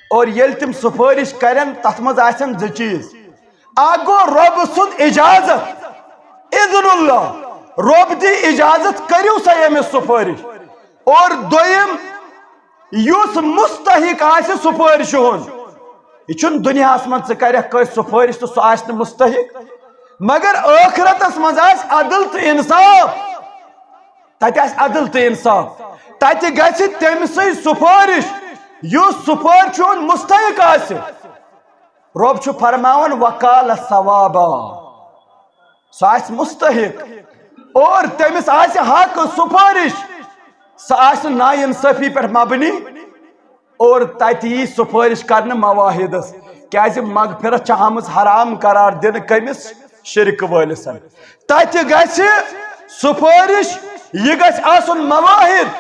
اور ییٚلہِ تِم سفٲرش کرن، تتھ منٛز آسن زٕ چیٖز۔ اکھ گوٚو رۄب سُنٛد اجازت، اذن اللہ، رۄب دی اجازت، کٔرِو سا ییٚمِس سفٲرش۔ اور دوٚیِم، یُس مستحق آسہِ سفٲرشہِ ہُنٛد، یہِ چھُنہٕ دُنیاہس منٛز ژٕ کرکھ کٲنٛسہِ سفٲرش تہٕ سُہ آسہِ نہٕ مستحق، مگر ٲخرتس منٛز آسہِ عدل تہٕ انصاف۔ تتہِ آسہِ عدل تہٕ انصاف۔ تتہِ گژھِ تٔمۍ سٕے سفٲرش، یُس سفٲرشہِ ہُنٛد مستحق آسہِ۔ رۄب چھُ فرماوان، "وقال ثوابا"، سُہ آسہِ مستحق اور تٔمِس آسہِ حق سفٲرش، سُہ آسہِ ناانصٲفی پٮ۪ٹھ مبنی۔ اور تتہِ یی سفٲرش کرنہٕ مواحدس، کیازِ مغفرت چھِ آمٕژ حرام قرار دِنہٕ۔ کٔمِس؟ شرک وٲلِسن۔ تتہِ گژھِ سفٲرش، یہِ گژھِ آسُن مواحد،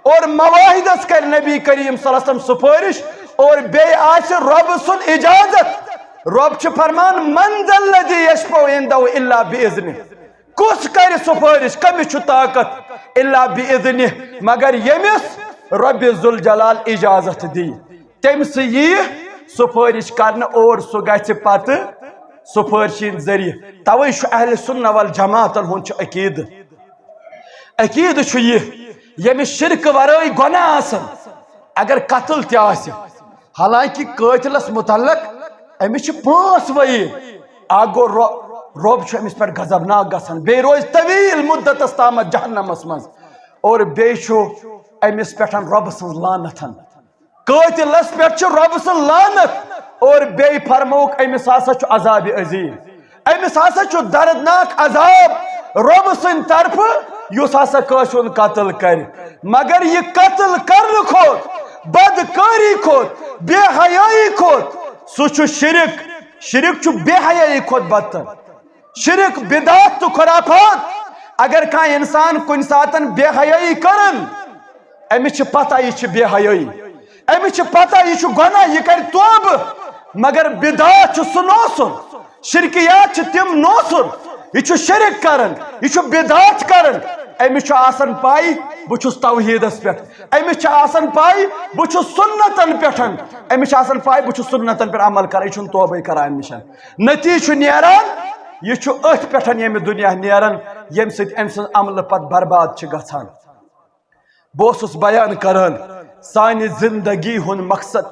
اور مواحدس کرِ نبی کریم صلی اللہ علیہ وسلم سفٲرش، اور بیٚیہِ آسہِ رۄب سُنٛد اجازت۔ رۄب چھُ فرمان، "من ذا الذی یشفع عندہ الا باذنہ"، کُس کرِ سفٲرش، کٔمِس چھُ طاقت؟ الا باذنہ، مگر ییٚمِس رۄب ذوالجلال اجازت دی، تٔمۍ سٕے یی سفٲرش کرنہٕ اور سُہ گژھِ پتہٕ سفٲرشی ہٕنٛدۍ ذٔریعہٕ۔ توے چھُ اہل سنہ والجماعتن ہُنٛد چھُ عقیدٕ۔ عقیدٕ چھُ یہِ، ییٚمِس شرکہٕ ورٲے گۄناہ آسن، اگر قتل تہِ آسہِ، حالانکہ قٲتلس متعلق أمِس چھِ پانٛژھ وعید۔ اکھ گوٚو، رو-، رۄب چھُ أمِس پٮ۪ٹھ غضبناک گژھان، بیٚیہِ روزِ طویل مدتس تامتھ جہنمس منٛز، اور بیٚیہِ چھُ أمِس پٮ۪ٹھ رۄبہٕ سٕنٛز لعنت۔ قٲتلس پٮ۪ٹھ چھُ رۄبہٕ سٕنٛز لعنت، اور بیٚیہِ فرمووُکھ، أمِس ہسا چھُ عذاب عظیم۔ أمِس ہسا چھُ دردناک عذاب رۄبہٕ سٕنٛدِ طرفہٕ، یُس ہسا کٲنٛسہِ ہُنٛد قتل کرِ۔ مگر یہِ قتل کرنہٕ کھۄتہٕ، بدکٲری کھۄتہٕ، بے حیٲیی کھۄتہٕ، سُہ چھُ شرک۔ شرک چھُ بے حیٲیی کھۄتہٕ بدتر۔ شرک، بدعت تہٕ خرافات۔ اگر کانٛہہ انسان کُنہِ ساتن بے حیٲیی کرن، أمِس چھِ پتہ یہِ چھِ بے حیٲیی، أمِس چھِ پتہ یہِ چھُ گۄناہ، یہِ کرِ توبہٕ، مگر بدعت چھُ سُہ نوسُر، شرکیات چھِ تِم نوسُر، یہِ چھُ شرک کران، یہِ چھُ بدعت کران۔ أمِس چھُ آسان پاے، بہٕ چھُس توحیدس پٮ۪ٹھ، أمِس چھِ آسان پاے، بہٕ چھُس سنتن پٮ۪ٹھ، أمِس چھِ آسان پاے، بہٕ چھُس سنتن پٮ۪ٹھ عمل کران، یہِ چھُنہٕ توبے کران اَمہِ نِش۔ نتیجہٕ چھُ نیران، یہِ چھُ أتھۍ پٮ۪ٹھ ییٚمہِ دُنیا نیران، ییٚمہِ سۭتۍ أمۍ سٕنٛز عملہٕ پتہٕ برباد چھِ گژھان۔ بہٕ اوسُس بیان کران سانہِ زندگی ہُنٛد مقصد،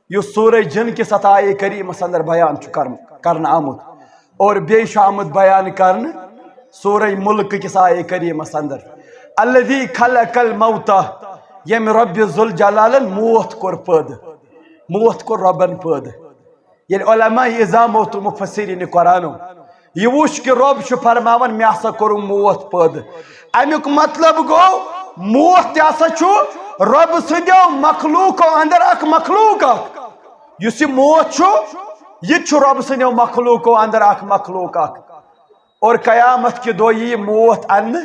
یُس سورہ جن کِس اتھ آیے کریمس اندر بیان چھُ کرم-، کرنہٕ آمُت، اور بیٚیہِ چھُ آمُت بیان کرنہٕ سورہ ملک کِس آیے کریمس اندر، الذی خلق الموت، ییٚمہِ رۄبِ ذوالجلالن موت کوٚر پٲدٕ، موت کوٚر رۄبن پٲدٕ۔ ییٚلہِ علماء عظامو تہٕ مفسرین قرآنو یہِ وُچھ کہِ رۄب چھُ فرماوان، مےٚ ہسا کوٚرُم موت پٲدٕ، اَمیُک مطلب گوٚو، موت تہِ ہسا چھُ رۄب سٕنٛدیو مخلوقو اندر اکھ مخلوق اکھ۔ یُس یہِ موت چھُ، یہِ تہِ چھُ رۄب سٕنٛدیو مخلوقو اندر اکھ مخلوق اکھ۔ اور قیامت کہِ دۄہ یی موت اننہٕ،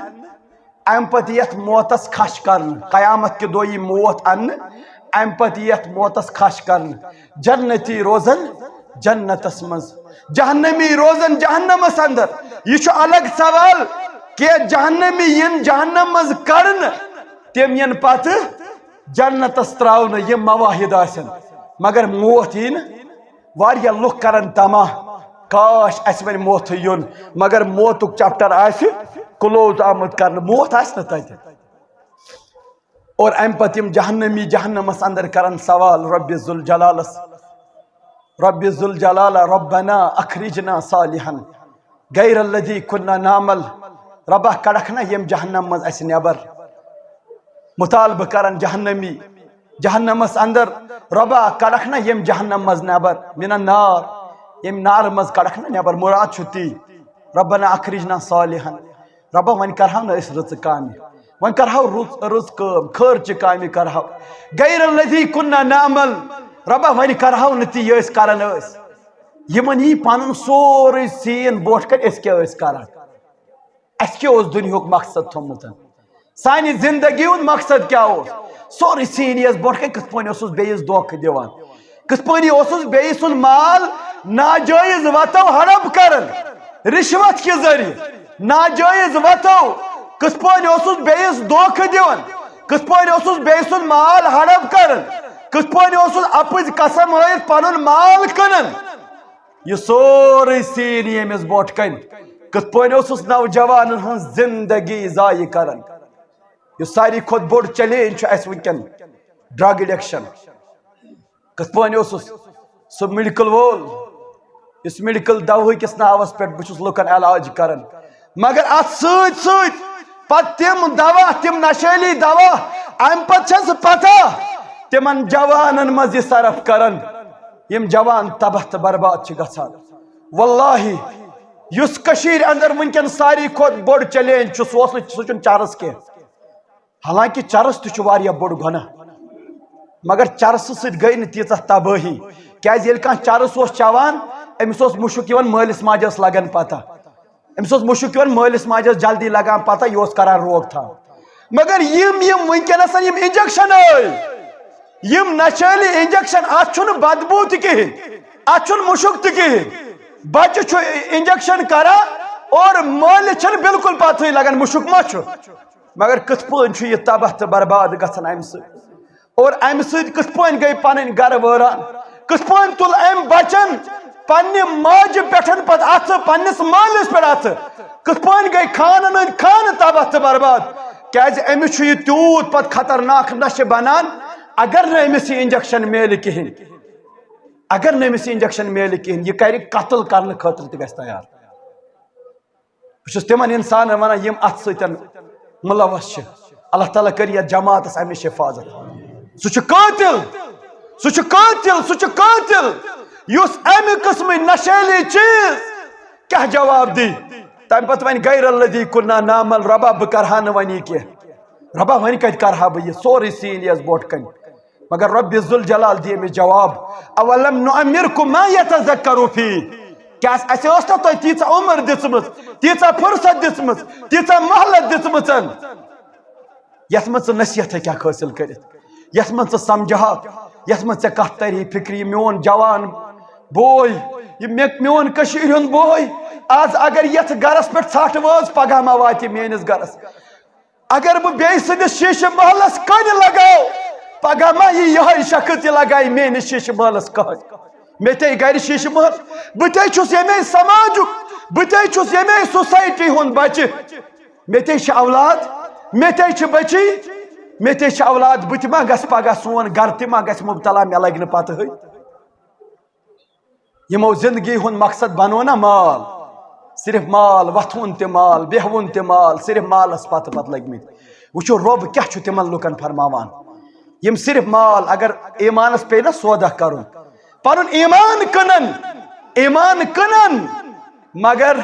امہِ پتہٕ یتھ موتس کھش کرنہٕ، قیامت کہِ دۄہ یی موت اننہٕ، امہِ پتہٕ یتھ موتس کھش کرنہٕ۔ جنتی روزن جنتس منٛز، جہنمی روزن جہنمس اندر۔ یہِ چھُ الگ سوال کہ جہنمی ین جہنم منٛز کڑنہٕ، تِم ین پتہٕ جنتس تراونہٕ، یِم مواحد آسن، مگر موت یی نہٕ۔ واریاہ لُکھ کرن تماہ، کاش اسہِ وۄنۍ موتھٕے یُن، مگر موتُک چیپٹر آسہِ کلوز آمُت کرنہٕ، موت آسہِ نہٕ تتہِ۔ اور امہِ پتہٕ یِم جہنمی جہنمس اندر کرن سوال رۄبِ ذوالجلالس، رۄبِ ذوالجلال، ربنا اخرجنا صالحا غیر الذی کنا نعمل، رۄبا کڑکھ نہ ییٚمہِ جہنم منٛز اسہِ نٮ۪بر۔ مطالبہٕ کرن جہنمی جہنمس اندر، رۄبا کڑکھ نہ ییٚمہِ جہنم منٛز نٮ۪بر، من النار، ییٚمہِ نارٕ منٛز کڑکھ نہ نٮ۪بر، مراد چھُ تی، ربنا اخرجنا صالحا، رۄبا وۄنۍ کرہاو نہٕ أسۍ رٕژٕ کامہِ، وۄنۍ کرہاو رٕژ رٕژ کٲم، خٲرچہِ کامہِ کرہاو، غیر الذی کنا نعمل، رۄبا وۄنۍ کرہاو نہٕ تی یہِ أسۍ کران ٲسۍ۔ یِمن یی پنُن سورُے سین برونٛٹھ کنہِ أسۍ کیٛاہ ٲسۍ کران۔ اسہِ کیٛاہ اوس دُنیہُک مقصد تھوٚمُت؟ سانہِ زندگی ہُنٛد مقصد کیٛاہ اوس؟ سورُے سین یِیَس برونٛٹھ کنہِ کِتھ پٲٹھۍ اوسُس بیٚیِس دھوکہٕ دِوان، کِتھ پٲٹھۍ اوسُس بیٚیِس سُنٛد مال ناجٲیز وتو ہڑپ کران، رشوت کہِ ذٔریعہٕ، ناجٲیز وتو، کِتھ پٲٹھۍ اوسُس بیٚیِس دھوکہٕ دِوان، کِتھ پٲٹھۍ اوسُس بیٚیہِ سُنٛد مال ہڑپ کران، کِتھ پٲٹھۍ اوسُس اپٕزۍ قسم ہٲوِتھ پنُن مال کٕنان۔ یہِ سورُے سین ییٚمِس برونٛٹھ کنہِ، کِتھ پٲٹھۍ اوسُس نوجوانن ہٕنٛز زندگی ضایع کران۔ یُس ساروی کھۄتہٕ بوٚڑ چیلنج چھُ اسہِ وٕنکیٚن، ڈرگ ایڈکشن۔ کِتھ پٲٹھۍ اوسُس سُہ میڈیکل وول، یُس میڈیکل دوہہٕ کِس ناوس پٮ۪ٹھ بہٕ چھُس لُکن علاج کران، مگر اتھ سۭتۍ سۭتۍ پتہٕ تِم دوا، تِم نشٲلی دوا، امہِ پتہٕ چھَس پتہ تِمن جوانن منٛز یہِ صرف کران، یِم جوان تباہ تہٕ برباد چھِ گژھان۔ واللہ، یُس کٔشیٖرِ اندر وٕنکیٚن ساروی کھۄتہٕ بوٚڑ چیلنج چھُ، سُہ اوس نہٕ، سُہ چھُنہٕ چرس کینٛہہ۔ حالانکہ چرس تہِ چھُ واریاہ بوٚڑ گۄناہ، مگر چرسہٕ سۭتۍ گٔے نہٕ تیٖژاہ تبٲہی، کیازِ ییٚلہِ کانٛہہ چرس اوس چٮ۪وان، أمِس اوس مُشُک یِوان، مٲلِس ماجہِ ٲس لگان پتہ، أمِس اوس مُشُک یِوان، مٲلِس ماجہِ ٲس جلدی لگان پتہ، یہِ اوس کران روک تھام۔ مگر یِم، یِم وٕنکیٚنس یِم انجیکشن ٲے، یِم نشٲلی انجیکشن، اتھ چھُنہٕ بدبو تہِ کِہیٖنۍ، اتھ چھُنہٕ مُشُک تہِ کِہیٖنۍ۔ بچہِ چھُ انجیکشن کران اور مٲلِس چھَنہٕ بالکل پتہٕے لگان مُشُک ما چھُ۔ مگر کِتھ پٲٹھۍ چھُ یہِ تباہ تہٕ برباد گژھان امہِ سۭتۍ؟ اور امہِ سۭتۍ کِتھ پٲٹھۍ گٔے پنٕنۍ گرٕ وٲران؟ کِتھ پٲٹھۍ تُل امہِ بچن پننہِ ماجہِ پٮ۪ٹھ پتہٕ اتھٕ، پننِس مٲلِس پٮ۪ٹھ اتھٕ؟ کِتھ پٲٹھۍ گٔے خانن ہٕنٛدۍ خانہٕ تباہ تہٕ برباد؟ کیازِ أمِس چھُ یہِ تیوٗت پتہٕ خطرناک نشہٕ بنان، اگر نہٕ أمِس یہِ انجیکشن میلہِ کِہیٖنۍ۔ اگر نہٕ أمِس یہِ انجیکشن میلہِ کِہیٖنۍ، یہِ کرِ قتل کرنہٕ خٲطرٕ تہِ گژھِ تیار۔ بہٕ چھُس تِمن انسانن ونان، یِم اتھ سۭتۍ ملوث چھِ۔ اللہ تعالیٰ کٔرِنۍ یتھ جماعتس امہِ نِش حفاظت۔ سُہ چھُ قٲتِل، سُہ چھُ قٲتِل، سُہ چھُ قٲتِل۔ یُس امہِ قٕسمٕچ نشیلی چیٖز کیٛاہ جواب دی؟ تمہِ پتہٕ وۄنۍ غیر الذی کنا نعمل، رۄبا بہٕ کرٕ ہا نہٕ وۄنۍ یہِ کینٛہہ۔ رۄبا وۄنۍ کتہِ کرٕ ہا بہٕ یہِ؟ سورُے سین یِیَس برونٛٹھ کنہِ۔ مگر رۄبِ ذوالجلال دِیہِ أمِس جواب، اولم نعمرکم ما یتذکر فیہ، کیٛاہ اسہِ ٲس نہ تۄہہِ تیٖژاہ عمر دِژمٕژ، تیٖژاہ فرصت دِژمٕژ، تیٖژاہ مہلت دِژمٕژ، یتھ منٛز ژٕ نصیحت ہیٚکہِ ہاکھ حٲصِل کٔرِتھ، یتھ منٛز ژٕ سمجھہاکھ، یتھ منٛز ژےٚ کتھ ترِ فکرِ، یہِ میون جوان بوے، یہِ مےٚ، میون کٔشیٖرِ ہُنٛد بوے، آز اگر یتھ گرس پٮ۪ٹھ ژھٹھ وٲژ، پگاہ ما واتہِ میٲنِس گرس؟ اگر بہٕ بیٚیہِ سٕنٛدِس شیٖشہٕ محلس کٔنۍ لگاو، پگاہ ما یی یِہوٚے شخص، یہِ لگایہِ میٲنِس شیٖشہٕ محلس کٔنۍ؟ مےٚ تے گرِ شیٖشہٕ مٔہر، بہٕ تے چھُس ییٚمے سماجُک، بہٕ تے چھُس ییٚمے سوسایٹی ہُنٛد بچہِ۔ مےٚ تے چھِ اولاد، مےٚ تے چھِ بچی، مےٚ تے چھِ اولاد۔ بہٕ تہِ ما گژھٕ پگاہ، سون گرٕ تہِ ما گژھِ مبتلا، مےٚ لگہِ نہٕ پتہٕ ہٕے۔ یِمو زندگی ہُنٛد مقصد بنو نا مال، صرف مال، وۄتھوُن تہِ مال، بیہوُن تہِ مال، صرف مالس پتہٕ پتہٕ لٔگۍ مٕتۍ۔ وٕچھو رۄب کیٛاہ چھُ تِمن لُکن فرماوان، یِم صرف مال، اگر ایمانس پیٚیہِ نا سودا کرُن، پنُن ایمان کٕنن، ایمان کٕنن، مگر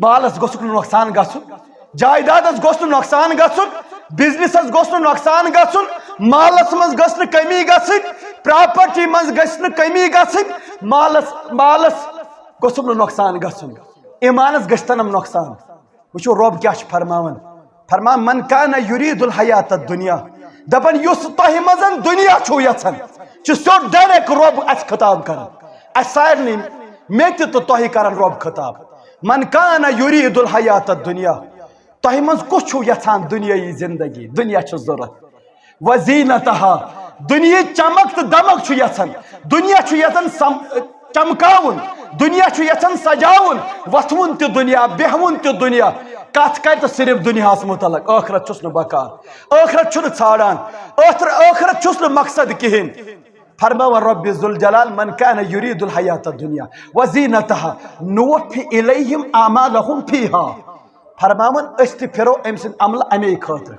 مالس گوٚژھُکھ نہٕ نۄقصان گژھُن، جایدادس گوٚژھ نہٕ نۄقصان گژھُن، بزنسس گوٚژھ نہٕ نۄقصان گژھُن، مالس منٛز گٔژھ نہٕ کمی گژھٕنۍ، پراپرٹی منٛز گژھِ نہٕ کمی گژھٕنۍ، مالس مالس گوٚژھُم نہٕ نۄقصان گژھُن، ایمانس گژھِ تنم نۄقصان۔ وٕچھو رۄب کیٛاہ چھُ فرماوان، فرمان، "من کان یرید الحیات الدنیا"، دپان یُس تۄہہِ منٛز دُنیا چھُو یژھان، چھُ سیوٚد ڈائریکٹ رۄب اسہِ خطاب کران، اسہِ سارنٕے، مےٚ تہِ تہٕ تۄہہِ کران رۄب خطاب۔ "من کان یرید الحیات الدنیا"، تۄہہِ منٛز کُس چھُو یژھان دُنیٲیی زندگی، دُنیا چھُ ضوٚرتھ؟ "وزینتہا"، دُنیہٕچ چمک تہٕ دمک چھُ یژھان، دُنیا چھُ یژھان سم-، چمکاوُن، دُنیا چھُ یژھان سجاوُن، وۄتھوُن تہِ دُنیا، بیہوُن تہِ دُنیا، کتھ کرِ تہٕ صرف دُنیاہس متعلق، ٲخرت چھُس نہٕ بکار، ٲخرت چھُنہٕ ژھانڈان، ٲخر-، ٲخرت چھُس نہٕ مقصد کِہیٖنۍ۔ فرماوان رب ذوالجلال، "من کان یرید الحیات الدنیا وزینتہا نوفی الیہم اعمالہم فیہا"، فرماوان أسۍ تہِ پھرو أمۍ سٕنٛدۍ عملہٕ اَمے خٲطرٕ۔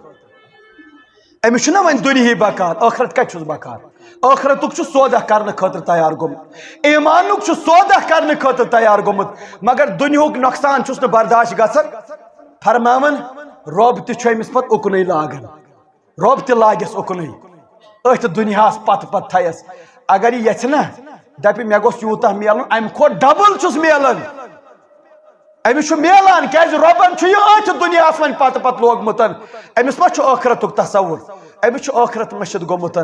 أمِس چھُنہ وۄنۍ دُنیہٕے بکار، ٲخرت کتہِ چھُس بکار؟ ٲخرتُک چھُ سودا کرنہٕ خٲطرٕ تیار گوٚمُت، ایمانُک چھُ سودا کرنہٕ خٲطرٕ تیار گوٚمُت، مگر دُنیہُک نۄقصان چھُس نہٕ برداشت گژھان۔ فرماوان، رۄب تہِ چھُ أمِس پتہٕ اُکنُے لاگان، رۄب تہِ لاگٮ۪س اُکنُے، أتھۍ دُنیاہس پتہٕ پتہٕ تھایس۔ اگر یہِ یژھِ نہ، دپہِ، "مےٚ گوٚژھ یوٗتاہ میلُن، امہِ کھۄتہٕ ڈبل چھُس میلان"، أمِس چھُ میلان، کیازِ رۄبن چھُ یہِ أتھۍ دُنیاہس وۄنۍ پتہٕ پتہٕ لوگمُت۔ أمِس ما چھُ ٲخرتُک تصور؟ أمِس چھُ ٲخرت مٔشِتھ گوٚمُت،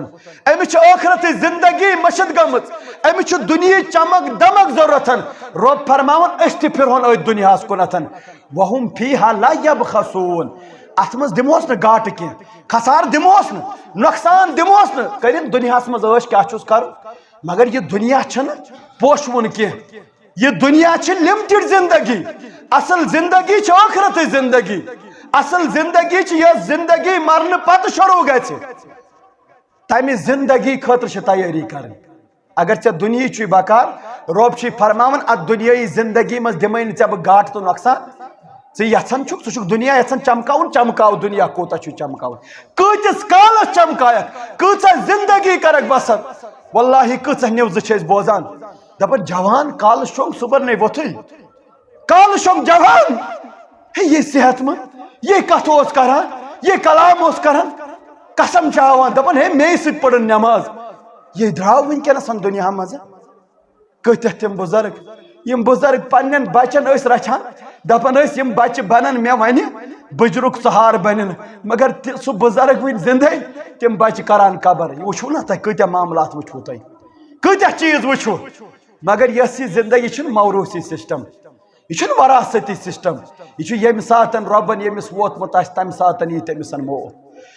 أمِس چھِ ٲخرتٕچ زندگی مٔشِتھ گٔمٕژ، أمِس چھُ دُنیہٕچ چمک دمک ضروٗرت۔ رۄب فرماوان، أسۍ تہِ پھرہون أتھۍ دُنیاہس کُنتھ۔ "وہم فیہا لا یبخسون"، اتھ منٛز دِمہوس نہٕ گاٹہٕ کینٛہہ، خسارٕ دِمہوس نہٕ، نۄقصان دِمہوس نہٕ۔ کٔرِن دُنیاہس منٛز عٲش کیٛاہ چھُس کرُن، مگر یہِ دُنیا چھنہٕ پوشوُن کینٛہہ۔ یہِ دُنیا چھِ لِمٹِڈ زندگی، اصل زندگی چھِ ٲخرتٕچ زندگی۔ اصل زندگی چھِ یۄس زندگی مرنہٕ پتہٕ شروع گژھِ۔ تمہِ زندگی خٲطرٕ چھِ تیٲری کرٕنۍ۔ اگر ژےٚ دُنیہٕے چھُے بکار، رۄب چھُے فرماوان، اتھ دُنیٲیی زندگی منٛز دِمے نہٕ ژےٚ بہٕ گاٹہٕ تہٕ نۄقصان۔ ژٕ یژھان چھُکھ، ژٕ چھُکھ دُنیا یژھان چمکاوُن، چمکاو دُنیا کوٗتاہ چھُے چمکاوُن، کۭتِس کالس چمکایکھ، کۭژاہ زندگی کرکھ بسر۔ واللہ کۭژاہ نِوزٕ چھِ أسۍ بوزان، دپان، جوان کالہٕ شۄنٛگ، صُبحن نے وۄتھٕے۔ کالہٕ شۄنٛگ جوان، ہے، یہِ صحت مند، یہِ کتھ اوس کران، یہِ کلام اوس کران، قسم چھِ ہاوان، دپان، ہے، مے سۭتۍ پٔرٕن نٮ۪ماز۔ یہِ درٛاو وٕنکیٚنس دُنیا منٛز۔ کۭتیاہ تِم بُزرگ، یِم بُزرگ پننٮ۪ن بچن ٲسۍ رچھان، دپان ٲسۍ، یِم بچہِ بنن مےٚ وۄنۍ بُجرُک سہار بنن، مگر تہِ-، سُہ بُزرگ وٕنہِ زندے، تِم بچہِ کران قبر۔ یہِ وٕچھو نا تۄہہِ، کۭتیاہ معاملات وٕچھو تۄہہِ، کۭتیاہ چیٖز وٕچھو۔ مگر یۄس یہِ زندگی چھُنہٕ موروثی سسٹم، یہِ چھُنہٕ وراثتی سسٹم۔ یہِ چھُ ییٚمہِ ساتن رۄبن ییٚمِس ووتمُت آسہِ، تمہِ ساتن یی تٔمِس موت۔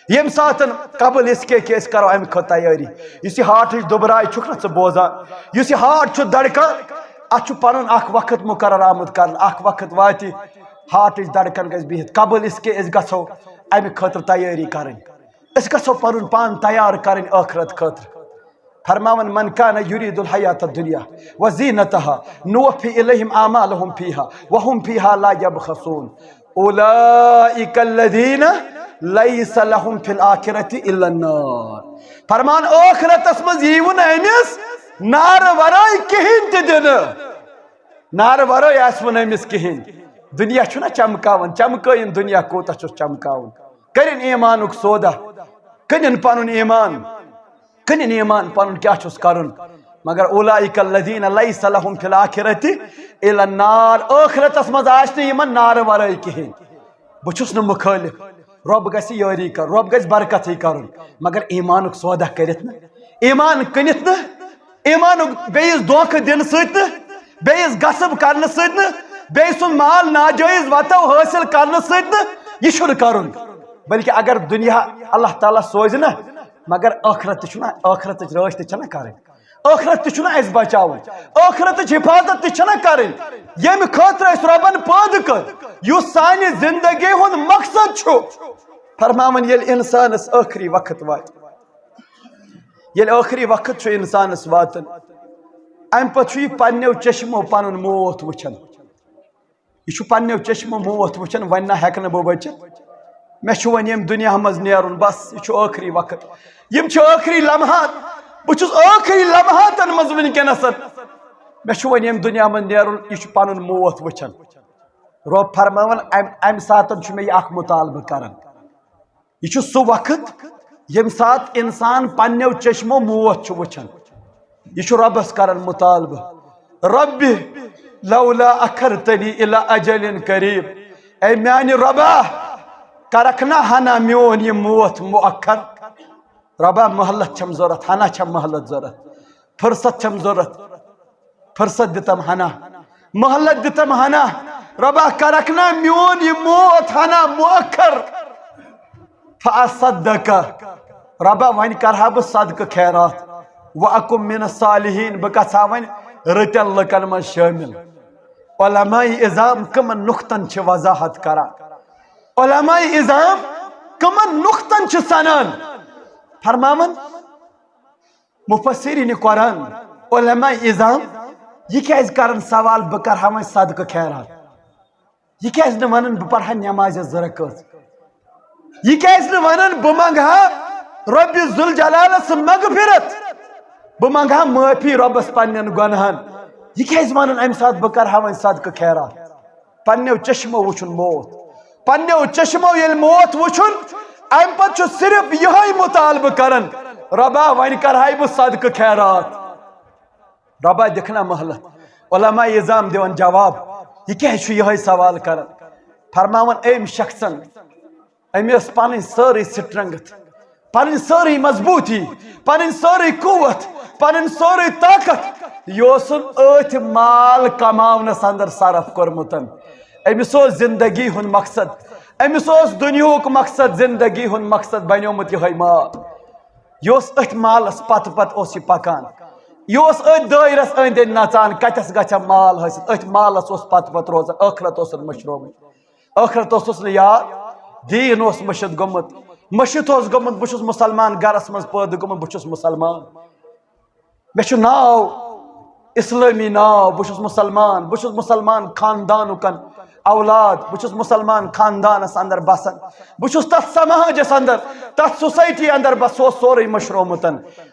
ییٚمہِ ساتن قبل اس کے کہ أسۍ کرو امہِ خٲطرٕ تیٲری۔ یُس یہِ ہارٹٕچ دُبراے چھُکھ نہ ژٕ بوزان، یُس یہِ ہارٹ چھُ دڑکان، اتھ چھُ پنُن اکھ وقت مقرر آمُت کرنہٕ۔ اکھ وقت واتہِ، ہارٹٕچ دڑکن گژھِ بِہِتھ۔ قبل اس کے أسۍ گژھو امہِ خٲطرٕ تیٲری کرٕنۍ، أسۍ گژھو پنُن پان تیار کرٕنۍ ٲخرت خٲطرٕ۔ فرماوان، "من کان یرید الحیات الدنیا وزینتہا نوفی الیہم اعمالہم فیہا وہم فیہا لا یبخسون اولئک الذین لیس لہم فی الآخرۃ الا النار"۔ فرمان، ٲخرتس منٛز ییٖوٕ نہٕ أمِس نارٕ ورٲے کِہیٖنۍ تہِ دِنہٕ۔ نارٕ ورٲے آسہِ وُن أمِس کِہیٖنۍ۔ دُنیا چھُنہ چمکاوان، چمکٲیِن دُنیا کوٗتاہ چھُس چمکاوُن۔ کٔرِن ایمانُک سودا، کٕنِن پنُن ایمان، کٕنِن ایمان پنُن کیٛاہ چھُس کرُن۔ مگر اولئک الذین لیس لہم فی الآخرۃ الا النار، ٲخرتس منٛز آسہِ نہٕ یِمن نارٕ ورٲے کِہیٖنۍ۔ بہٕ چھُس نہٕ مُخٲلِف، رۄب گژھِ یٲری کرُن، رۄب گژھِ برکتٕے کرُن، مگر ایمانُک سودا کٔرِتھ نہٕ، ایمان کٕنِتھ نہٕ، ایمانُک بیٚیِس دھوکہٕ دِنہٕ سۭتۍ نہٕ، بیٚیِس غصب کرنہٕ سۭتۍ نہٕ، بیٚیہِ سُنٛد مال ناجٲیز وتو حٲصِل کرنہٕ سۭتۍ نہٕ، یہِ چھُنہٕ کرُن۔ بلکہِ اگر دُنیا اللہ تعالیٰ سوزِ نہ، مگر ٲخرت تہِ چھُنہ، ٲخرتٕچ رٲچھ تہِ چھنہ کرٕنۍ۔ ٲخرت تہِ چھُنہٕ اَسہِ بچاوُن، ٲخرتٕچ حفاظت تہِ چھَنہٕ کرٕنۍ، ییٚمہِ خٲطرٕ أسۍ رۄبن پٲدٕ کٔر، یُس سانہِ زندگی ہُنٛد مقصد چھُ۔ فرماوان، ییٚلہِ انسانس ٲخری وقت واتہِ، ییٚلہِ ٲخری وقت چھُ انسانس واتان، امہِ پتہٕ چھُ یہِ پننیو چشمو پنُن موت وٕچھان۔ یہِ چھُ پننیو چشمو موت وٕچھان، وۄنۍ نہ ہٮ۪کہٕ نہٕ بہٕ بٔچِتھ۔ مےٚ چھُ وۄنۍ ییٚمہِ دُنیا منٛز نیرُن، بس، یہِ چھُ ٲخری وقت۔ یِم چھِ ٲخری لمحات۔ بہٕ چھُس ٲخری لمحاتن منٛز وٕنکیٚنس۔ مےٚ چھُ وۄنۍ ییٚمہِ دُنیا منٛز نیرُن، یہِ چھُ پنُن موت وٕچھان۔ رۄب فرماوان، امہِ، امہِ ساتن چھُ مےٚ یہِ اکھ مُطالبہٕ کران۔ یہِ چھُ سُہ وقت، ییٚمہِ ساتہٕ انسان پننیو چشمو موت چھُ وٕچھان۔ یہِ چھُ رۄبس کران مُطالبہٕ، "رب لولا اخرتنی الی اجل قریب"، اے میانہِ رۄبا، کرکھ نا ہنا میون یہِ موت مؤخر؟ رۄبا، مہلت چھم ضوٚرتھ، ہنا چھم مہلت ضوٚرتھ، فرصت چھم ضوٚرتھ۔ فرصت دِتم ہنا، مہلت دِتم ہنا، رۄبا، کرکھ نا میون یہِ موت ہنا مؤخر؟ فاصدق، رۄبا، وۄنۍ کرہا بہٕ صدقہٕ خیرات، واکم من الصالحین، بہٕ گژھٕ ہا وۄنۍ رٕتٮ۪ن لُکن منٛز شٲمِل۔ علماء عظام کٕمن نُقطن چھِ وضاحت کران؟ علماء عظام کٕمن نُقطن چھِ سنان؟ فرماوان، مفسرین قرآن، علماء عظام، یہِ کیازِ کرن سوال، بہٕ کرٕ ہا وۄنۍ صدقہٕ خیرات؟ یہِ کیازِ نہٕ ونان، بہٕ پرٕ ہا نمازِ زٕ رکٲژ؟ یہِ کیازِ نہٕ ونان، بہٕ منگہٕ ہا رۄبِ ذوالجلالس مغفرت، بہٕ منگہٕ ہا معٲفی رۄبس پننٮ۪ن گۄنہن؟ یہِ کیازِ ونان امہِ ساتہٕ، بہٕ کرٕ ہا وۄنۍ صدقہٕ خیرات؟ پننیو چشمو وٕچھُن موت۔ پننیو چشمو ییٚلہِ موت وٕچھُن، امہِ پتہٕ چھُ صرف یِہوٚے مُطالبہٕ کران، "رۄبا، وۄنۍ کرہاے بہٕ صدقہٕ خیرات، رۄبا، دِکھ نا مہلت؟" علماء عظام دِوان جواب، یہِ کیازِ چھُ یِہوٚے سوال کران؟ فرماوان، أمۍ شخصن، أمۍ ٲس پنٕنۍ سٲرٕے strength، پنٕنۍ سٲرٕے مضبوٗطی، پنٕنۍ سٲرٕے قوت، پنٕنۍ سٲرٕے طاقت، یہِ اوسُن أتھۍ مال کماونس اندر صرف کوٚرمُت۔ أمِس اوس زندگی ہُنٛد مقصد، أمِس اوس دُنیہُک مقصد، زندگی ہُنٛد مقصد بنیومُت یِہوٚے مال۔ یہِ اوس أتھۍ مالس پتہٕ پتہٕ اوس یہِ پکان۔ یہِ اوس أتھۍ دٲیرس أنٛدۍ أنٛدۍ نژان، کتٮ۪س گژھِ مال حٲصِل، أتھۍ مالس اوس پتہٕ پتہٕ روزان، ٲخرت اوسُن مٔشرومُت۔ ٲخرت اوسُس نہٕ یاد، دیٖن اوس مٔشِتھ گوٚمُت۔ مٔشِتھ اوس گوٚمُت، بہٕ چھُس مُسلمان گرس منٛز پٲدٕ گوٚمُت، بہٕ چھُس مُسلمان۔ مےٚ چھُ ناو اسلٲمی ناو، بہٕ چھُس مُسلمان، بہٕ چھُس مُسلمان خاندانُکن اولاد، بہٕ چھُس مُسلمان خاندانس اندر بسان، بہٕ چھُس تتھ سماجس اندر، تتھ society اندر بس، سُہ اوس سورُے مٔشرومُت۔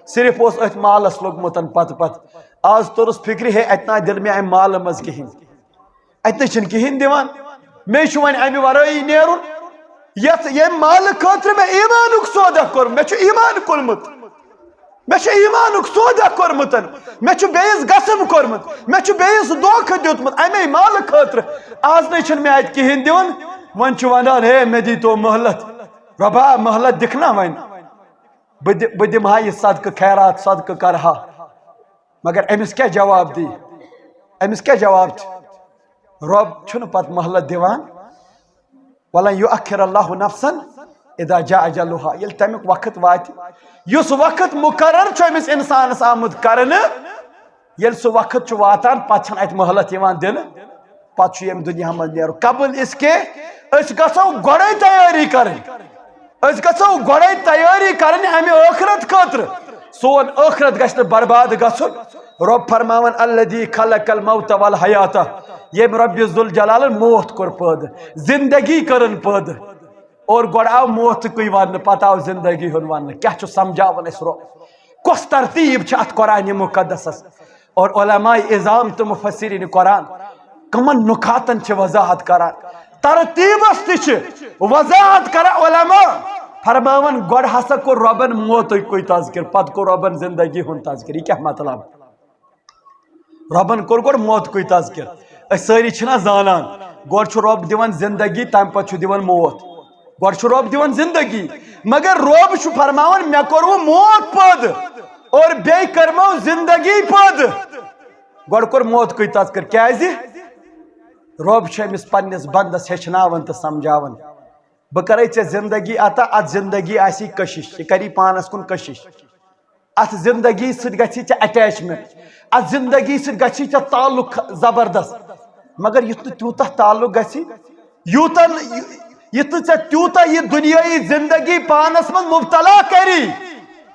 صرف اوس أتھۍ مالس لوٚگمُت پتہٕ پتہٕ۔ آز توٚرُس فکرِ، ہے، اتہِ نا دِل مےٚ امہِ مالہٕ منٛز کِہینۍ۔ اتہِ نَے چھِنہٕ کِہیٖنۍ دِوان۔ مےٚ چھُ وۄنۍ اَمہِ وَرٲیی نیرُن، یَتھ، ییٚمہِ مالہٕ خٲطرٕ مےٚ ایٖمانُک سودا کوٚر۔ مےٚ چھُ ایٖمان کوٚرمُت، مےٚ چھُ ایٖمانُک سودا کوٚرمُت، مےٚ چھُ بیٚیِس غصب کوٚرمُت، مےٚ چھُ بیٚیِس دھوکہٕ دیُتمُت اَمے مالہٕ خٲطرٕ۔ آز نَے چھُنہٕ مےٚ اَتہِ کِہیٖنۍ دِوان۔ وۄنۍ چھُ وَنان، ہے، مےٚ دیٖتو مۄہلت، رۄبا، مۄہلت دِکھ نا وۄنۍ؟ بہٕ دِ-، بہٕ دِمہٕ ہا یہِ صدقہٕ خیرات، صدقہٕ کرٕ ہا۔ مگر أمِس کیٛاہ جواب دی؟ أمِس کیٛاہ جواب چھُ؟ رۄب چھُنہٕ پتہٕ مۄہلت دِوان۔ "ولن یؤخر اللہ نفسا اذا جاء اجلها"، ییٚلہِ تَمیُک وقت واتہِ، یُس وقت مُقرر چھُ أمِس اِنسانَس آمُت کرنہٕ، ییٚلہِ سُہ وقت چھُ واتان، پتہٕ چھَنہٕ اَتہِ مۄہلت یِوان دِنہٕ، پتہٕ چھُ ییٚمہِ دُنیا منٛز نیرُن۔ قبل اس کے أسۍ گژھو گۄڈَے تیٲری کرٕنۍ۔ أسۍ گژھو گۄڈَے تیٲری کرٕنۍ اَمہِ ٲخرت خٲطرٕ۔ سون ٲخرت گژھِ نہٕ برباد گژھُن۔ رۄب فرماوان، "الذی خلق الموت والحیات"، ییٚمۍ رۄبِ ذوالجلالن موت کوٚر پٲدٕ، زندگی کٔرٕن پٲدٕ۔ اور گۄڈٕ آو موتُکُے وننہٕ، پتہٕ آو زندگی ہُنٛد وننہٕ۔ کیٛاہ چھُ سمجھاوان اَسہِ رۄب؟ کۄس ترتیٖب چھِ اَتھ قرآنِ مُقدسَس؟ اور علماء عظام تہٕ مفسرین قرآن کمن نکاتن چھِ وضاحت کران، ترتیٖبس تہِ چھِ وضاحت کران علماء۔ فرماوان، گۄڈٕ ہسا کوٚر رۄبن موتُکُے تذکر، پتہٕ کوٚر رۄبن زندگی ہُنٛد تذکر۔ یہِ کیٛاہ مطلب؟ رۄبن کوٚر گۄڈٕ موتُکُے تذکر۔ أسۍ سٲری چھِنہ زانان، گۄڈٕ چھُ رۄب دِوان زندگی، تمہِ پتہٕ چھُ دِوان موت۔ گۄڈٕ چھُ رۄب دِوان زندگی، مگر رۄب چھُ فرماوان، مےٚ کوٚروٕ موت پٲدٕ اور بیٚیہِ کٔرمو زندگی پٲدٕ۔ گۄڈٕ کوٚر موتُکُے تذکر۔ کیازِ؟ رۄب چھُ أمِس پننِس بندس ہیٚچھناوان تہٕ سمجھاوان، بہٕ کرے ژےٚ زندگی عطا، اتھ زندگی آسی کشش، یہِ کری پانس کُن کشش۔ اتھ زندگی سۭتۍ گژھی ژےٚ اٹیچمنٹ، اتھ زندگی سۭتۍ گژھی ژےٚ تعلق زبردست۔ مگر یُتھ نہٕ تیوٗتاہ تعلق گژھی، یوٗتاہ نہٕ، یُتھ نہٕ ژےٚ تیوٗتاہ یہِ دُنیٲیی زندگی پانس منٛز مبتلا کری،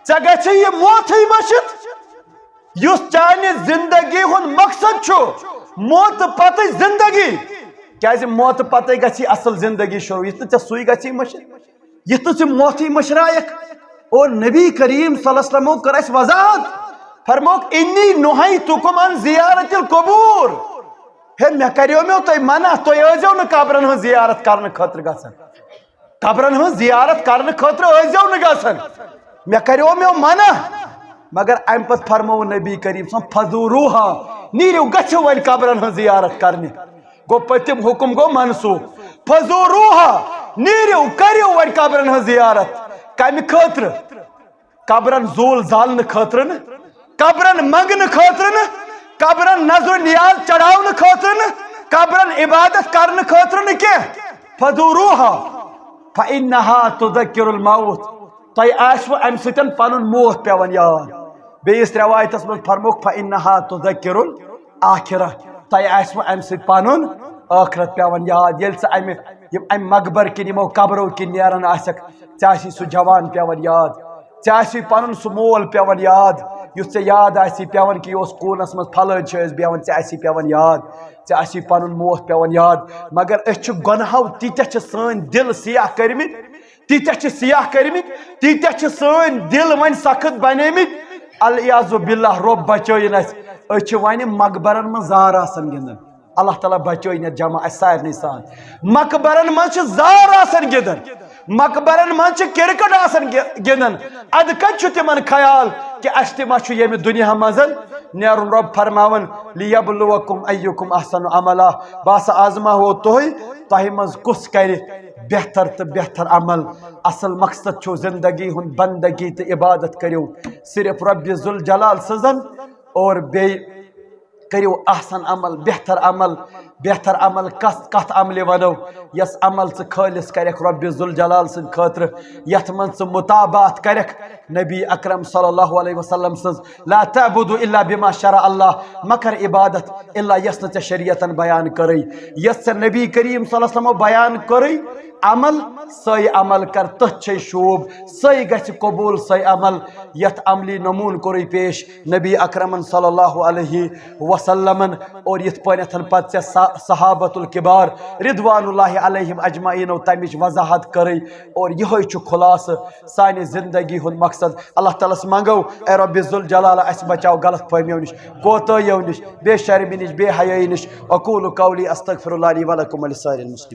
ژےٚ گژھی یہِ موتھٕے مٔشِتھ۔ یُس چانہِ زندگی ہُنٛد مقصد چھُ، موتہٕ پتٕچ زندگی، کیازِ موتہٕ پتے گژھی اصل زندگی شروع، یُتھ نہٕ ژےٚ سُے گژھی مٔشِتھ، یُتھ نہٕ ژٕ موتھٕے مٔشرایکھ۔ اور نبی کریم صلی اللہ علیہ وسلمو کٔر اَسہِ وضاحت، فرمووُکھ، "انی نہیتکم عن زیارت القبور"، ہے، مےٚ کریومیو تۄہہِ منع، تُہۍ ٲسۍزیو نہٕ قبرن ہٕنٛز زیارت کرنہٕ خٲطرٕ گژھان۔ قبرن ہٕنٛز زیارت کرنہٕ خٲطرٕ ٲسۍزیو نہٕ گژھان، مےٚ کریومیو منع۔ مگر امہِ پتہٕ فرموو نبی کریم صلی اللہ علیہ وسلم، "فزوروہا"، نیٖرِو، گٔژھِو وۄنۍ قبرن ہٕنٛز زیارت کرنہِ۔ گوٚو پٔتِم حکم گوٚو منسوخ۔ "فزوروہا"، نیٖرِو، کٔرِو وۄنۍ قبرن ہٕنٛز زیارت۔ کمہِ خٲطرٕ؟ قبرن زول زالنہٕ خٲطرٕ نہٕ، قبرن منگنہٕ خٲطرٕ نہٕ، قبرن نظر و نیاز چڑھاونہٕ خٲطرٕ نہٕ، قبرن عبادت کرنہٕ خٲطرٕ نہٕ کینٛہہ۔ "فزوروہا فانہا تذکر الموت"، تۄہہِ آسِوٕ امہِ سۭتۍ پنُن موت پٮ۪وان یاد۔ بیٚیِس رٮ۪وایتس منٛز فرمووُکھ، "فانہا تذکر الآخرہ"، تۄہہِ آسِوٕ امہِ سۭتۍ پنُن ٲخرت پٮ۪وان یاد۔ ییٚلہِ ژٕ امہِ، یِم امہِ مقبر کِنۍ، یِمو قبرو کِنۍ نیران آسکھ، ژےٚ آسی سُہ جوان پٮ۪وان یاد، ژےٚ آسی پنُن سُہ مول پٮ۪وان یاد، یُس ژےٚ یاد آسی پٮ۪وان کہِ یہِ اوس کوٗنس منٛز پھلٲنۍ جایہِ ٲسۍ بیٚہوان، ژےٚ آسی پٮ۪وان یاد، ژےٚ آسی پنُن موت پٮ۪وان یاد۔ مگر أسۍ چھِ گۄنہو تیٖتیٛاہ، چھِ سٲنۍ دِل سیاہ کٔرمٕتۍ، تیٖتیٛاہ چھِ سیاہ کٔرمٕتۍ، تیٖتیٛاہ چھِ سٲنۍ دِل وۄنۍ سخت بنیمٕتۍ۔ العیاذ باللہ، رۄب بچٲیِن اَسہِ۔ أسۍ چھِ وۄنۍ مقبرن منٛز زار آسان گِنٛدان۔ اللہ تعالیٰ بچٲیِن یَتھ جمع اَسہِ سارنٕے سان۔ مقبرن منٛز چھِ زار آسان گِنٛدان، مقبرن منٛز چھِ کرکٹ آسان گِ-، گِنٛدان۔ ادٕ کتہِ چھُ تِمن خیال کہِ اَسہِ تہِ ما چھُ ییٚمہِ دُنیا منٛز نیرُن؟ رۄب فرماوان، "لیبلوکم ایکم احسن عملا"، بہٕ ہسا آزماوو تُہۍ، تۄہہِ منٛز کُس کرِ بہتر تہٕ بہتر عمل۔ اصل مقصد چھُ زندگی ہُنٛد بندگی تہٕ عبادت کٔرِو صرف رۄبِ ذوالجلال سٕنٛزن، اور بیٚیہِ کٔرِو احسن عمل، بہتر عمل۔ بہتر عمل کس، کتھ عملہِ ونو؟ یس عمل ژٕ خٲلص کرکھ رۄبِ ذوالجلال سٕنٛدِ خٲطرٕ، یتھ منٛز ژٕ متابعت کرکھ نبی اکرم صلی اللہ علیہ وسلم سٕنٛز، "لا تعبدوا الا بما شرع اللہ"، مہ کر عبادت الا یس نہٕ ژےٚ شریعتن بیان کٔرٕے، یس ژےٚ نبی کریم صلی اللہ علیہ وسلمو بیان کٔرٕے۔ عمل، سۄے عمل کر، تٔتھۍ چھے شوٗب، سۄے گژھِ قبوٗل، سۄے عمل یتھ عملی نموٗن کوٚرُے پیش نبی اکرمن صلی اللہ علیہ وسلمن۔ اور یتھ پٲٹھۍ پتہٕ ژےٚ صح-، صحابت الکبار رضوان اللہ علیہم اجمعینو تمِچ وضاحت کٔرٕے۔ اور یہے چھُ خلاصہٕ سانہِ زندگی ہُنٛد مقصد۔ اللہ تعالیٰ ہس منگو، اے رۄبِ ذوالجلال، اسہِ بچاو غلط فہمیو نِش، کوتٲہیو نِش، بے شرمی نِش، بے حیٲیی نِش۔ اقول قولی استغفر اللہ لی ولکم ولسائر المسلمین۔